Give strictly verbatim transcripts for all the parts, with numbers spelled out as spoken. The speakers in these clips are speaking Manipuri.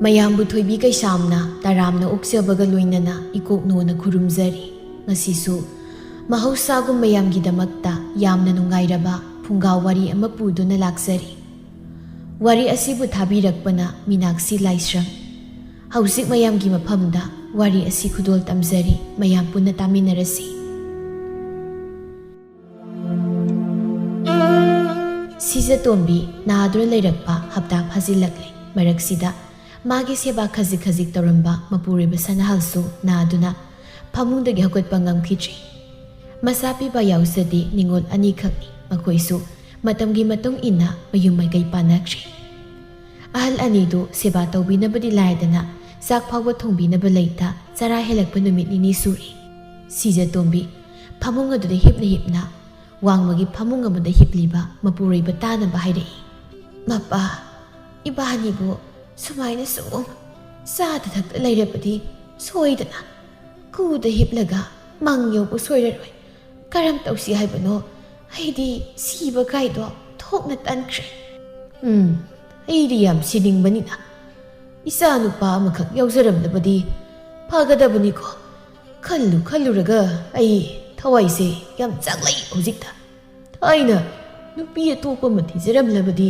ꯃꯌꯥꯝꯕꯨ ꯊꯣꯏꯕꯤ ꯀꯩꯁꯥꯝꯅ ꯇꯔꯥꯝꯅ ꯑꯣꯛꯆꯕꯒ ꯂꯣꯏꯅꯅ ꯏꯀꯣꯛꯅꯣꯅ ꯈꯨꯔꯨꯝꯖꯔꯤ꯫ ꯉꯁꯤꯁꯨ ꯃꯍꯧꯁꯥꯒꯨꯝ ꯃꯌꯥꯝꯒꯤꯗꯃꯛꯇ ꯌꯥꯝꯅ ꯅꯨꯡꯉꯥꯏꯔꯕ ꯐꯨꯡꯒꯥ ꯋꯥꯔꯤ ꯑꯃ ꯄꯨꯗꯨꯅ ꯂꯥꯛꯆꯔꯤ꯫ ꯋꯥꯔꯤ ꯑꯁꯤꯕꯨ ꯊꯥꯕꯤꯔꯛꯄꯅ ꯃꯤꯅꯥꯛꯁꯤ ꯂꯥꯏꯁ꯭ꯔꯝ꯫ ꯍꯧꯖꯤꯛ ꯃꯌꯥꯝꯒꯤ ꯃꯐꯝꯗ ꯋꯥꯔꯤ ꯑꯁꯤ ꯈꯨꯗꯣꯜ ꯇꯝꯖꯔꯤ, ꯃꯌꯥꯝ ꯄꯨꯟꯅ ꯇꯥꯃꯤꯟꯅꯔꯁꯤ꯫ ꯁꯤꯖꯇꯣꯝꯕꯤ ꯅꯥꯗꯨꯅ ꯂꯩꯔꯛꯄ ꯍꯞꯇꯥ ꯐꯥꯖꯤꯜꯂꯛꯂꯦ꯫ ꯃꯔꯛꯁꯤꯗ ꯃꯥꯒꯤ ꯁꯦꯕꯥ ꯈꯖꯤꯛ ꯈꯖꯤꯛ ꯇꯧꯔꯝꯕ ꯃꯄꯨꯔꯣꯏꯕ ꯁꯅꯥꯍꯜꯁꯨ ꯅꯥꯗꯨꯅ ꯐꯃꯨꯡꯗꯒꯤ ꯍꯧꯒꯠꯄ ꯉꯝꯈꯤꯗ꯭ꯔꯦ꯫ ꯃꯆꯥ ꯄꯤꯕ ꯌꯥꯎꯖꯗꯦ ꯅꯤꯉꯣꯜ ꯑꯅꯤꯈꯛꯅꯤ꯫ ꯃꯈꯣꯏꯁꯨ ꯃꯇꯝꯒꯤ ꯃꯇꯨꯡ ꯏꯟꯅ ꯃꯌꯨꯝ ꯃꯥꯏꯀꯩ ꯄꯥꯟꯅꯈ꯭ꯔꯦ꯫ ꯑꯍꯜ ꯑꯅꯤꯗꯨ ꯁꯦꯕꯥ ꯇꯧꯕꯤꯅꯕꯗꯤ ꯂꯥꯏꯗꯅ ꯆꯥꯛ ꯐꯥꯎꯕ ꯊꯣꯡꯕꯤꯅꯕ ꯂꯩꯇ ꯆꯔꯥ ꯍꯦꯜꯂꯛꯄ ꯅꯨꯃꯤꯠ ꯅꯤꯅꯤ ꯁꯨꯔꯦ꯫ ꯁꯤꯖꯇꯣꯝꯕꯤ ꯐꯃꯨꯡ ꯑꯗꯨꯗ ꯍꯤꯞꯅ ꯍꯤꯞꯅ ꯋꯥꯡꯃꯒꯤ ꯐꯃꯨꯡ ꯑꯃꯗ ꯍꯤꯞꯂꯤꯕ ꯃꯄꯨꯔꯣꯏꯕ ꯇꯥꯅꯕ ꯍꯥꯏꯔꯛꯏ꯫ "ꯃꯄꯥ, ꯏꯕꯥꯅꯤꯕꯨ ꯁꯨꯃꯥꯏꯅ ꯁꯨꯝ ꯆꯥꯗ ꯊꯛꯇ ꯂꯩꯔꯕꯗꯤ ꯁꯣꯏꯗꯅ ꯀꯨꯗ ꯍꯤꯞꯂꯒ ꯃꯪ ꯌꯧꯕ ꯁꯣꯏꯔꯔꯣꯏ꯫ ꯀꯔꯝ ꯇꯧꯁꯤ ꯍꯥꯏꯕꯅꯣ? ꯑꯩꯗꯤ ꯁꯤꯕ ꯀꯥꯏꯗꯣ ꯊꯣꯛꯅ ꯇꯟꯈ꯭ꯔꯦ꯫ ꯎꯝ, ꯑꯩꯗꯤ ꯌꯥꯝ ꯁꯤꯅꯤꯡꯕꯅꯤꯅ ꯏꯆꯥ ꯅꯨꯄꯥ ꯑꯃꯈꯛ ꯌꯥꯎꯖꯔꯝꯂꯕꯗꯤ ꯐꯒꯗꯕꯅꯤꯀꯣ꯫ ꯈꯜꯂꯨ ꯈꯜꯂꯨꯔꯒ ꯑꯩ ꯊꯋꯥꯏꯁꯦ ꯌꯥꯝ ꯆꯥꯛꯂꯩ ꯍꯧꯖꯤꯛꯇ꯫ ꯊꯥꯏꯅ ꯅꯨꯄꯤ ꯑꯇꯣꯞꯄ ꯑꯃ ꯊꯤꯖꯔꯝꯂꯕꯗꯤ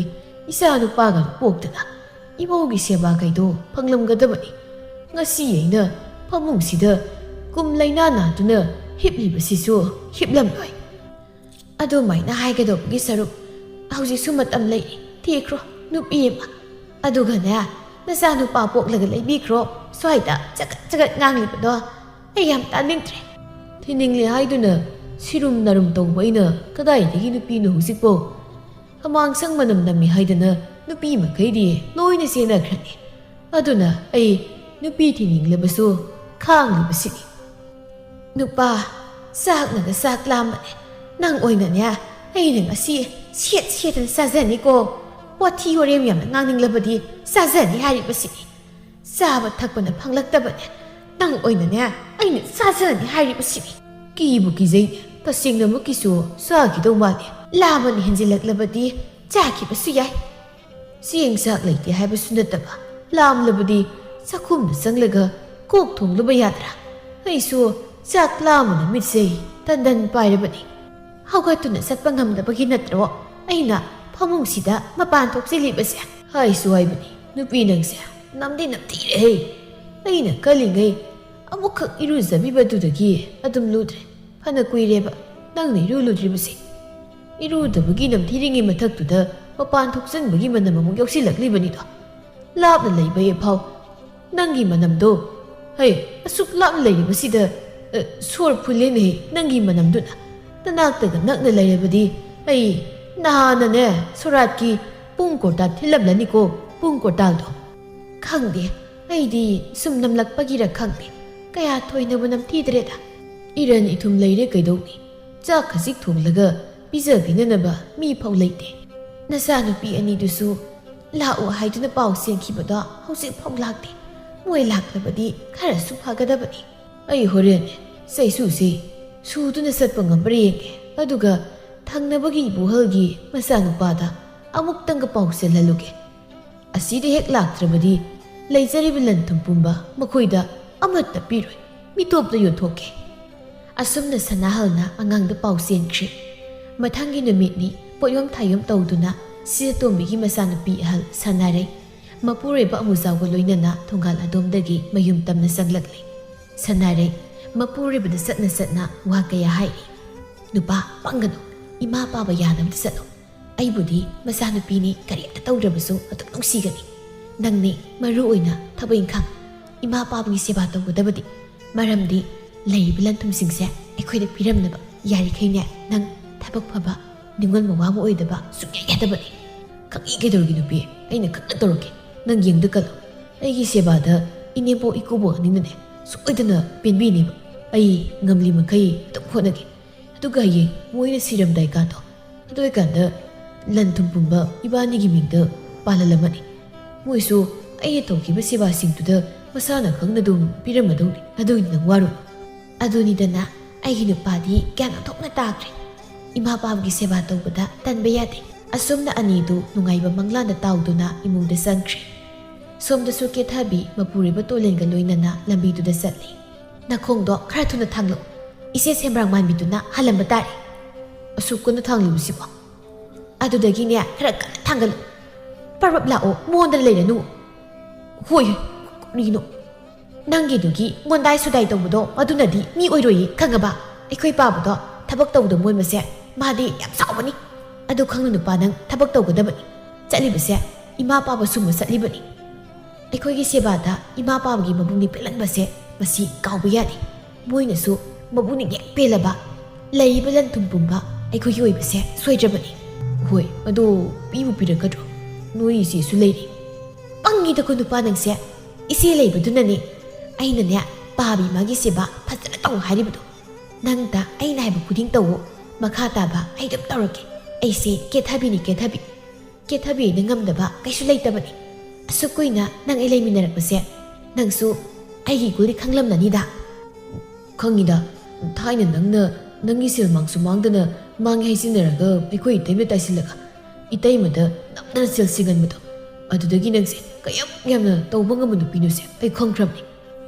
ꯏꯆꯥ ꯅꯨꯄꯥꯒ ꯄꯣꯛꯇꯅ ꯏꯃꯧꯒꯤ ꯁꯦꯕꯥ ꯀꯩꯗꯣ ꯐꯪꯂꯝꯒꯗꯕꯅꯤ꯫ ꯉꯁꯤ ꯑꯩꯅ ꯐꯃꯨꯡꯁꯤꯗ ꯀꯨꯝ ꯂꯩꯅꯥ ꯅꯥꯗꯨꯅ ꯍꯤꯞꯂꯤꯕꯁꯤꯁꯨ ꯍꯤꯞꯂꯝꯂꯣꯏ꯫ ꯑꯗꯨꯃꯥꯏꯅ ꯍꯥꯏꯒꯗꯧꯕꯒꯤ ꯁꯔꯨꯛ ꯍꯧꯖꯤꯛꯁꯨ ꯃꯇꯝ ꯂꯩꯔꯤ꯫ ꯊꯤꯈ꯭ꯔꯣ ꯅꯨꯄꯤ ꯑꯃ꯫ ꯑꯗꯨꯒꯅꯦ, ꯅꯆꯥ ꯅꯨꯄꯥ ꯄꯣꯛꯂꯒ ꯂꯩꯕꯤꯈ꯭ꯔꯣ꯫ ꯁ꯭ꯋꯥꯏꯗ ꯆꯒꯠ ꯆꯒꯠ ꯉꯥꯡꯂꯤꯕꯗꯣ ꯑꯩ ꯌꯥꯝ ꯇꯥꯅꯤꯡꯗ꯭ꯔꯦ꯫ ꯊꯤꯅꯤꯡꯂꯦ ꯍꯥꯏꯗꯨꯅ ꯁꯤꯔꯨꯝ ꯅꯥꯔꯨꯝ ꯇꯧꯕ ꯑꯩꯅ ꯀꯗꯥꯏꯗꯒꯤ ꯅꯨꯄꯤꯅꯣ ꯍꯧꯖꯤꯛꯄꯣ? ꯍꯃꯥꯡꯁꯪ ꯃꯅꯝ ꯅꯝꯃꯤ ꯍꯥꯏꯗꯅ ꯅꯨꯄꯤ ꯃꯈꯩꯗꯤ ꯂꯣꯏꯅ ꯆꯦꯟꯅꯈ꯭ꯔꯅꯤ꯫ ꯑꯗꯨꯅ ꯑꯩ ꯅꯨꯄꯤ ꯊꯤꯅꯤꯡꯂꯕꯁꯨ ꯈꯥꯡꯂꯤꯕꯁꯤꯅꯤ꯫ ꯅꯨꯄꯥ, ꯆꯥꯛꯅꯒ ꯆꯥꯛ ꯂꯥꯝꯕꯅꯦ꯫ ꯅꯪ ꯑꯣꯏꯅꯅꯦ, ꯑꯩꯅ ꯉꯁꯤ ꯁꯦꯠ ꯁꯦꯠꯇꯅ ꯆꯥꯖꯅꯤꯀꯣ꯫ ꯋꯥꯊꯤ ꯋꯥꯔꯦꯝ ꯌꯥꯝꯅ ꯉꯥꯡꯅꯤꯡꯂꯕꯗꯤ ꯆꯥꯖꯅꯤ ꯍꯥꯏꯔꯤꯕꯁꯤꯅꯤ꯫ ꯆꯥꯕ ꯊꯛꯄꯅ ꯐꯪꯂꯛꯇꯕꯅꯦ꯫ ꯅꯪ ꯑꯣꯏꯅꯅꯦ, ꯑꯩꯅ ꯆꯥꯖꯅꯤ ꯍꯥꯏꯔꯤꯕꯁꯤꯅꯤ꯫ ꯀꯤꯕꯨ ꯀꯤꯖꯩꯅꯦ꯫ ꯇꯁꯦꯡꯅꯃꯛꯀꯤꯁꯨ ꯆꯥꯈꯤꯗꯧ ꯃꯥꯜꯂꯦ꯫ ꯂꯥꯃꯅ ꯍꯦꯟꯖꯤꯜꯂꯛꯂꯕꯗꯤ ꯆꯥꯈꯤꯕꯁꯨ ꯌꯥꯏ꯫ ꯆꯦꯡ ꯆꯥꯛ ꯂꯩꯇꯦ ꯍꯥꯏꯕꯁꯨ ꯅꯠꯇꯕ, ꯂꯥꯝꯂꯕꯗꯤ ꯆꯥꯛꯈꯨꯝꯗ ꯆꯪꯂꯒ ꯀꯣꯛ ꯊꯣꯡꯂꯨꯕ ꯌꯥꯗ꯭ꯔꯥ? ꯑꯩꯁꯨ ꯆꯥꯛ ꯂꯥꯝꯕꯅ ꯃꯤꯠꯁꯦ ꯇꯟꯗꯟ ꯄꯥꯏꯔꯕꯅꯤ꯫ ꯍꯧꯒꯠꯇꯨꯅ ꯆꯠꯄ ꯉꯝꯗꯕꯒꯤ ꯅꯠꯇ꯭ꯔꯣ ꯑꯩꯅ ꯐꯃꯨꯡꯁꯤꯗ ꯃꯄꯥꯟ ꯊꯣꯛꯆꯤꯜꯂꯤꯕꯁꯦ? ꯍꯥꯏꯁꯨ ꯍꯥꯏꯕꯅꯤ, ꯅꯨꯄꯤ ꯅꯪꯁꯦ ꯅꯝꯗꯤ ꯅꯝꯊꯤꯔꯦꯍꯦ꯫ ꯑꯩꯅ ꯀꯜꯂꯤꯉꯩ ꯑꯃꯨꯛꯈꯛ ꯏꯔꯨꯖꯕꯤꯕꯗꯨꯗꯒꯤ ꯑꯗꯨꯝ ꯂꯨꯗ꯭ꯔꯦ꯫ ꯐꯅ ꯀꯨꯏꯔꯦꯕ ꯅꯪꯅ ꯏꯔꯨ ꯂꯨꯗ꯭ꯔꯤꯕꯁꯦ꯫ ꯏꯔꯨꯗꯕꯒꯤ ꯅꯝꯊꯤꯔꯤꯉꯩ ꯃꯊꯛꯇꯨꯗ ꯃꯄꯥꯟ ꯊꯣꯛꯆꯟꯕꯒꯤ ꯃꯅꯝ ꯑꯃꯨꯛ ꯌꯥꯎꯁꯤꯜꯂꯛꯂꯤꯕꯅꯤꯗꯣ꯫ ꯂꯥꯞꯅ ꯂꯩꯕ ꯐꯥꯎ ꯅꯪꯒꯤ ꯃꯅꯝꯗꯣ, ꯍꯩ, ꯑꯁꯨꯛ ꯂꯥꯞꯅ ꯂꯩꯔꯤꯕꯁꯤꯗ, ꯑ, ꯁꯣꯔ ꯐꯨꯜꯂꯦꯅꯦ ꯅꯪꯒꯤ ꯃꯅꯝꯗꯨꯅ꯫ ꯅꯅꯥꯛꯇꯒ ꯅꯛꯅ ꯂꯩꯔꯕꯗꯤ ꯑꯩ ꯅꯍꯥꯟꯅꯅꯦ ꯁꯣꯔꯥꯠꯀꯤ ꯄꯨꯡ ꯀꯣꯔꯇꯥꯜ ꯊꯤꯜꯂꯝꯂꯅꯤꯀꯣ, ꯄꯨꯡ ꯀꯣꯔꯇꯥꯜꯗꯣ꯫ ꯈꯪꯗꯦ, ꯑꯩꯗꯤ ꯁꯨꯝ ꯅꯝꯂꯛꯄꯒꯤꯔ ꯈꯪꯗꯦ, ꯀꯌꯥ ꯊꯣꯏꯅꯕꯨ ꯅꯝꯊꯤꯗ꯭ꯔꯦꯗ꯫ ꯏꯔꯟ ꯏꯊꯨꯝ ꯂꯩꯔꯦ ꯀꯩꯗꯧꯅꯤ? ꯆꯥꯛ ꯈꯖꯤꯛ ꯊꯣꯡꯂꯒ ꯄꯤꯖꯕꯤꯅꯅꯕ ꯃꯤ ꯐꯥꯎ ꯂꯩꯇꯦ꯫ ꯅꯆꯥꯅꯨꯄꯤ ꯑꯅꯤꯗꯨꯁꯨ ꯂꯥꯛꯑꯣ ꯍꯥꯏꯗꯨꯅ ꯄꯥꯎ ꯆꯦꯟꯈꯤꯕꯗꯣ ꯍꯧꯖꯤꯛ ꯐꯥꯎ ꯂꯥꯛꯇꯦ꯫ ꯃꯣꯏ ꯂꯥꯛꯂꯕꯗꯤ ꯈꯔꯁꯨ ꯐꯒꯗꯕꯅꯤ꯫ ꯑꯩ ꯍꯣꯔꯦꯟ ꯆꯩꯁꯨꯁꯤ ꯁꯨꯗꯨꯅ ꯆꯠꯄ ꯉꯝꯕ꯭ꯔꯥ ꯌꯦꯡꯒꯦ, ꯑꯗꯨꯒ ꯊꯪꯅꯕꯒꯤ ꯏꯕꯣꯍꯜꯒꯤ ꯃꯆꯥꯅꯨꯄꯥꯗ ꯑꯃꯨꯛꯇꯪꯒ ꯄꯥꯎ ꯆꯦꯜꯍꯜꯂꯨꯒꯦ꯫ ꯑꯁꯤꯗ ꯍꯦꯛ ꯂꯥꯛꯇ꯭ꯔꯕꯗꯤ ꯂꯩꯖꯔꯤꯕ ꯂꯟ ꯊꯨꯝ ꯄꯨꯝꯕ ꯃꯈꯣꯏꯗ ꯑꯃꯠꯇ ꯄꯤꯔꯣꯏ, ꯃꯤꯇꯣꯞꯇ ꯌꯣꯟꯊꯣꯛꯀꯦ꯫ ꯑꯁꯨꯝꯅ ꯁꯅꯥꯍꯜꯅ ꯑꯉꯥꯡꯗ ꯄꯥꯎ ꯆꯦꯟꯈ꯭ꯔꯦ꯫ ꯃꯊꯪꯒꯤ ꯅꯨꯃꯤꯠꯅꯤ ꯄꯣꯠꯌꯣꯝ ꯊꯥꯌꯣꯝ ꯇꯧꯗꯨꯅ ꯁꯤꯖꯇꯣꯝꯕꯤꯒꯤ ꯃꯆꯥꯅꯨꯄꯤ ꯑꯍꯜ ꯁꯅꯥꯔꯩ ꯃꯄꯨꯔꯣꯏꯕ ꯑꯃꯨꯖꯥꯎꯒ ꯂꯣꯏꯅꯅ ꯊꯣꯡꯒꯥꯜ ꯑꯗꯣꯝꯗꯒꯤ ꯃꯌꯨꯝ ꯇꯝꯅ ꯆꯪꯂꯛꯂꯦ꯫ ꯁꯅꯥꯔꯩ ꯃꯄꯨꯔꯣꯏꯕꯗ ꯆꯠꯅ ꯆꯠꯅ ꯋꯥ ꯀꯌꯥ ꯍꯥꯏꯔꯤ꯫ "ꯅꯨꯄꯥ ꯄꯪꯒꯅꯨ, ꯏꯃꯥ ꯄꯥꯕ ꯌꯥꯅꯕꯗ ꯆꯠꯂꯨ꯫ ꯑꯩꯕꯨꯗꯤ ꯃꯆꯥꯅꯨꯄꯤꯅꯤ, ꯀꯔꯤꯝꯇ ꯇꯧꯗ꯭ꯔꯕꯁꯨ ꯑꯗꯨꯝ ꯅꯨꯡꯁꯤꯒꯅꯤ꯫ ꯅꯪꯅꯤ ꯃꯔꯨ ꯑꯣꯏꯅ ꯊꯕꯛ ꯏꯪꯈꯥꯡ, ꯏꯃꯥ ꯄꯥꯕꯒꯤ ꯁꯦꯕꯥ ꯇꯧꯒꯗꯕꯗꯤ꯫ ꯃꯔꯝꯗꯤ ꯂꯩꯔꯤꯕ ꯂꯟ ꯊꯨꯝꯁꯤꯡꯁꯦ ꯑꯩꯈꯣꯏꯗ ꯄꯤꯔꯝꯅꯕ ꯌꯥꯔꯤꯈꯩꯅꯦ ꯅꯪ ꯊꯕꯛ ꯐꯕ, ꯅꯤꯡꯉꯣꯜ ꯃꯋꯥ ꯑꯃ ꯑꯣꯏꯗꯕ ꯁꯨꯡꯌꯥ ꯌꯥꯗꯕꯅꯤ꯫ ꯈꯪꯏ ꯀꯩꯗꯧꯔꯒꯦ ꯅꯨꯄꯤ? ꯑꯩꯅ ꯈꯪꯅ ꯇꯧꯔꯛꯀꯦ꯫ ꯅꯪ ꯌꯦꯡꯗ ꯀꯜꯂꯣ꯫ ꯑꯩꯒꯤ ꯁꯦꯕꯥꯗ ꯏꯅꯦꯕꯣꯛ ꯏꯀꯨꯕꯣꯛ ꯑꯅꯤꯅꯅꯦ ꯁꯣꯏꯗꯅ ꯄꯦꯟꯕꯤꯅꯦꯕ꯫ ꯑꯩ ꯉꯝꯂꯤ ꯃꯈꯩ ꯑꯗꯨꯝ ꯍꯣꯠꯅꯒꯦ꯫ ꯑꯗꯨꯒ ꯍꯌꯦꯡ ꯃꯣꯏꯅ ꯁꯤꯔꯝꯗꯥꯏ ꯀꯥꯟꯗꯣ, ꯑꯗꯨ ꯑꯣꯏꯀꯥꯟꯗ ꯂꯟ ꯊꯨꯝ ꯄꯨꯝꯕ ꯏꯕꯥꯅꯤꯒꯤ ꯃꯤꯡꯗ ꯄꯥꯜꯍꯜꯂꯝꯃꯅꯤ꯫ ꯃꯣꯏꯁꯨ ꯑꯩꯅ ꯇꯧꯈꯤꯕ ꯁꯦꯕꯥꯁꯤꯡꯗꯨꯗ ꯃꯁꯥꯅ ꯈꯪꯅ ꯑꯗꯨꯝ ꯄꯤꯔꯝꯃꯗꯧꯅꯤ꯫ ꯑꯗꯨꯒꯤꯗꯤ ꯅꯪ ꯋꯥꯔꯨꯅꯨ꯫ ꯑꯗꯨꯅꯤꯗꯅ, ꯑꯩꯒꯤ ꯅꯨꯄꯥꯗꯤ ꯒ꯭ꯌꯥꯟ ꯑꯣꯟꯊꯣꯛꯅ ꯇꯥꯈ꯭ꯔꯦ꯫ ꯏꯃꯥ ꯄꯥꯕꯒꯤ ꯁꯦꯕꯥ ꯇꯧꯕꯗ ꯇꯟꯕ ꯌꯥꯗꯦ꯫ ꯑꯁꯨꯝꯅ ꯑꯅꯤꯗꯨ ꯅꯨꯡꯉꯥꯏꯕ ꯃꯪꯂꯥꯟꯗ ꯇꯥꯎꯗꯨꯅ ꯏꯃꯨꯡꯗ ꯆꯪꯈ꯭ꯔꯦ꯫ ꯁꯣꯝꯗꯁꯨ ꯀꯦꯊꯕꯤ ꯃꯄꯨꯔꯣꯏꯕ ꯇꯣꯂꯦꯟꯒ ꯂꯣꯏꯅꯅ ꯂꯝꯕꯤꯗꯨꯗ ꯆꯠꯂꯤ꯫ "ꯅꯈꯣꯡꯗꯣ ꯈꯔ ꯊꯨꯅ ꯊꯥꯡꯂꯛꯎ, ꯏꯆꯦ ꯁꯦꯝꯕ꯭ꯔꯥꯡ ꯃꯥꯟꯕꯤꯗꯨꯅ ꯍꯜꯂꯝꯕ ꯇꯥꯔꯦ꯫ ꯑꯁꯨꯛ ꯀꯨꯏꯅ ꯊꯥꯡꯂꯤꯕꯁꯤꯕꯣ? ꯑꯗꯨꯗꯒꯤꯅꯦ ꯈꯔ ꯀꯟꯅ ꯊꯥꯡꯒꯠꯂꯨ꯫ ꯄꯔꯞ ꯂꯥꯛꯑꯣ, ꯃꯣꯟꯗ ꯂꯩꯔꯅꯨ꯫ ꯍꯣꯏ, ꯀꯔꯤꯅꯣ? ꯅꯪꯒꯤꯗꯨꯒꯤ ꯃꯣꯟꯗꯥꯏ ꯁꯨꯗꯥꯏ ꯇꯧꯕꯗꯣ ꯑꯗꯨꯅꯗꯤ ꯃꯤ ꯑꯣꯏꯔꯣꯏꯌꯦ, ꯈꯪꯉꯕ? ꯑꯩꯈꯣꯏ ꯄꯥꯕꯗꯣ ꯊꯕꯛ ꯇꯧꯕꯗ ꯃꯣꯟꯕꯁꯦ ꯃꯥꯗꯤ ꯌꯥꯝ ꯁꯥꯎꯕꯅꯤ꯫ ꯑꯗꯨ ꯈꯪꯅ ꯅꯨꯄꯥ ꯅꯪ ꯊꯕꯛ ꯇꯧꯒꯗꯕꯅꯤ꯫ ꯆꯠꯂꯤꯕꯁꯦ ꯏꯃꯥ ꯄꯥꯕ ꯁꯨꯝꯕ ꯆꯠꯂꯤꯕꯅꯤ꯫ ꯑꯩꯈꯣꯏꯒꯤ ꯁꯦꯕꯥꯗ ꯏꯃꯥ ꯄꯥꯕꯒꯤ ꯃꯕꯨꯛꯅꯤꯡ ꯄꯦꯜꯍꯟꯕꯁꯦ ꯃꯁꯤ ꯀꯥꯎꯕ ꯌꯥꯗꯦ꯫ ꯃꯣꯏꯅꯁꯨ ꯃꯕꯨꯛꯅꯤꯡ ꯍꯦꯛ ꯄꯦꯜꯂꯕ ꯂꯩꯔꯤꯕ ꯂꯟ ꯊꯨꯝ ꯄꯨꯝꯕ ꯑꯩꯈꯣꯏꯒꯤ ꯑꯣꯏꯕꯁꯦ ꯁꯣꯏꯗ꯭ꯔꯕꯅꯤ꯫ ꯍꯣꯏ, ꯑꯗꯣ ꯄꯤꯕꯨ ꯄꯤꯔꯛꯀꯗ꯭ꯔꯣ? ꯅꯣꯏ ꯏꯆꯦꯁꯨ ꯂꯩꯔꯤ꯫ ꯄꯪꯉꯤꯗꯀꯣ ꯅꯨꯄꯥ ꯅꯪꯁꯦ꯫ ꯏꯆꯦ ꯂꯩꯕꯗꯨꯅꯅꯦ ꯑꯩꯅꯅꯦ ꯄꯥꯕꯤ ꯃꯥꯒꯤ ꯁꯦꯕꯥ ꯐꯖꯅ ꯇꯧ ꯍꯥꯏꯔꯤꯕꯗꯣ꯫ ꯅꯪꯇ ꯑꯩꯅ ꯍꯥꯏꯕ ꯈꯨꯗꯤꯡ ꯇꯧꯋꯣ꯫ ꯃꯈꯥ ꯇꯥꯕ ꯑꯩ ꯑꯗꯨꯝ ꯇꯧꯔꯛꯀꯦ꯫ ꯑꯩꯁꯦ ꯀꯦꯊꯕꯤꯅꯤ, ꯀꯦꯊꯕꯤ꯫ ꯀꯦꯊꯕꯤꯅ ꯉꯝꯗꯕ ꯀꯩꯁꯨ ꯂꯩꯇꯕꯅꯤ꯫ ꯑꯁꯨꯛ ꯀꯨꯏꯅ ꯅꯪ ꯑꯩ ꯂꯩꯃꯤꯟꯅꯔꯛꯄꯁꯦ ꯅꯪꯁꯨ ꯑꯩꯒꯤ ꯏꯒꯨꯜꯗꯤ ꯈꯪꯂꯝꯂꯅꯤꯗ꯫ ꯈꯪꯉꯤꯗ, ꯊꯥꯏꯅ ꯅꯪꯅ ꯅꯪꯒꯤ ꯁꯦꯜ ꯃꯥꯡꯁꯨ ꯃꯥꯡꯗꯅ ꯃꯥꯡꯉꯦ ꯍꯥꯏꯖꯤꯟꯅꯔꯒ ꯑꯩꯈꯣꯏ ꯏꯇꯩꯃ ꯇꯥꯏꯁꯤꯜꯂꯒ ꯏꯇꯩꯃꯗ ꯅꯝꯗꯅ ꯁꯦꯜ ꯁꯤꯡꯍꯟꯕꯗꯣ, ꯑꯗꯨꯗꯒꯤ ꯅꯪꯁꯦ ꯀꯌꯥꯝ ꯌꯥꯝꯅ ꯇꯧꯕ ꯉꯝꯕ ꯅꯨꯄꯤꯅꯣꯁꯦ ꯑꯩ ꯈꯪꯈ꯭ꯔꯕꯅꯤ꯫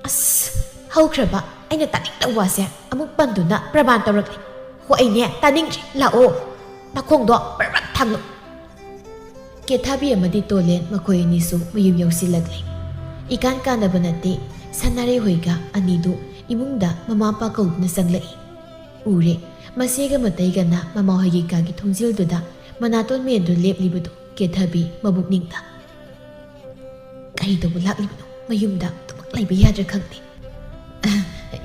ꯑꯁ, ꯍꯧꯈ꯭ꯔꯕ ꯑꯩꯅ ꯇꯥꯅꯤꯡꯗꯕ ꯋꯥꯁꯦ ꯑꯃꯨꯛ ꯄꯟꯗꯨꯅ ꯄ꯭ꯔꯃꯥꯟ ꯇꯧꯔꯛꯂꯦ꯫ ꯍꯣ, ꯑꯩꯅꯦ ꯇꯥꯅꯤꯡꯗ꯭ꯔꯤ, ꯂꯥꯛꯑꯣ, ꯅꯈꯣꯡꯗꯣ ꯕ꯭ꯔꯛ ꯕ꯭ꯔꯛ ꯊꯥꯡꯂꯣ꯫ ꯀꯦꯊꯥꯕꯤ ꯑꯃꯗꯤ ꯇꯣꯂꯦꯟ ꯃꯈꯣꯏ ꯑꯅꯤꯁꯨ ꯃꯌꯨꯝ ꯌꯧꯁꯤꯜꯂꯛꯂꯦ꯫ ꯏꯀꯥꯟ ꯀꯥꯟꯅꯕ ꯅꯠꯇꯦ, ꯁꯅꯥꯔꯩ ꯍꯣꯏꯒ ꯑꯅꯤꯗꯨ ꯏꯃꯨꯡꯗ ꯃꯃꯥ ꯃꯄꯥ ꯀꯧꯗꯨꯅ ꯆꯪꯂꯛꯏ꯫ ꯎꯔꯦ, ꯃꯆꯦꯒ ꯃꯇꯩꯒꯅ ꯃꯃꯥ ꯍꯣꯏꯒꯤ ꯀꯥꯒꯤ ꯊꯣꯡꯖꯤꯜꯗꯨꯗ ꯃꯅꯥꯇꯣꯟ ꯃꯦꯟꯗꯨꯅ ꯂꯦꯞꯂꯤꯕꯗꯨ ꯀꯦꯊꯕꯤ ꯃꯕꯨꯛꯅꯤꯡꯗ꯫ ꯀꯔꯤ ꯇꯧꯕ ꯂꯥꯛꯂꯤꯕꯅꯣ? ꯃꯌꯨꯝꯗ ꯑꯗꯨꯃꯛ ꯂꯩꯕ ꯌꯥꯗ꯭ꯔꯥ ꯈꯪꯗꯦ꯫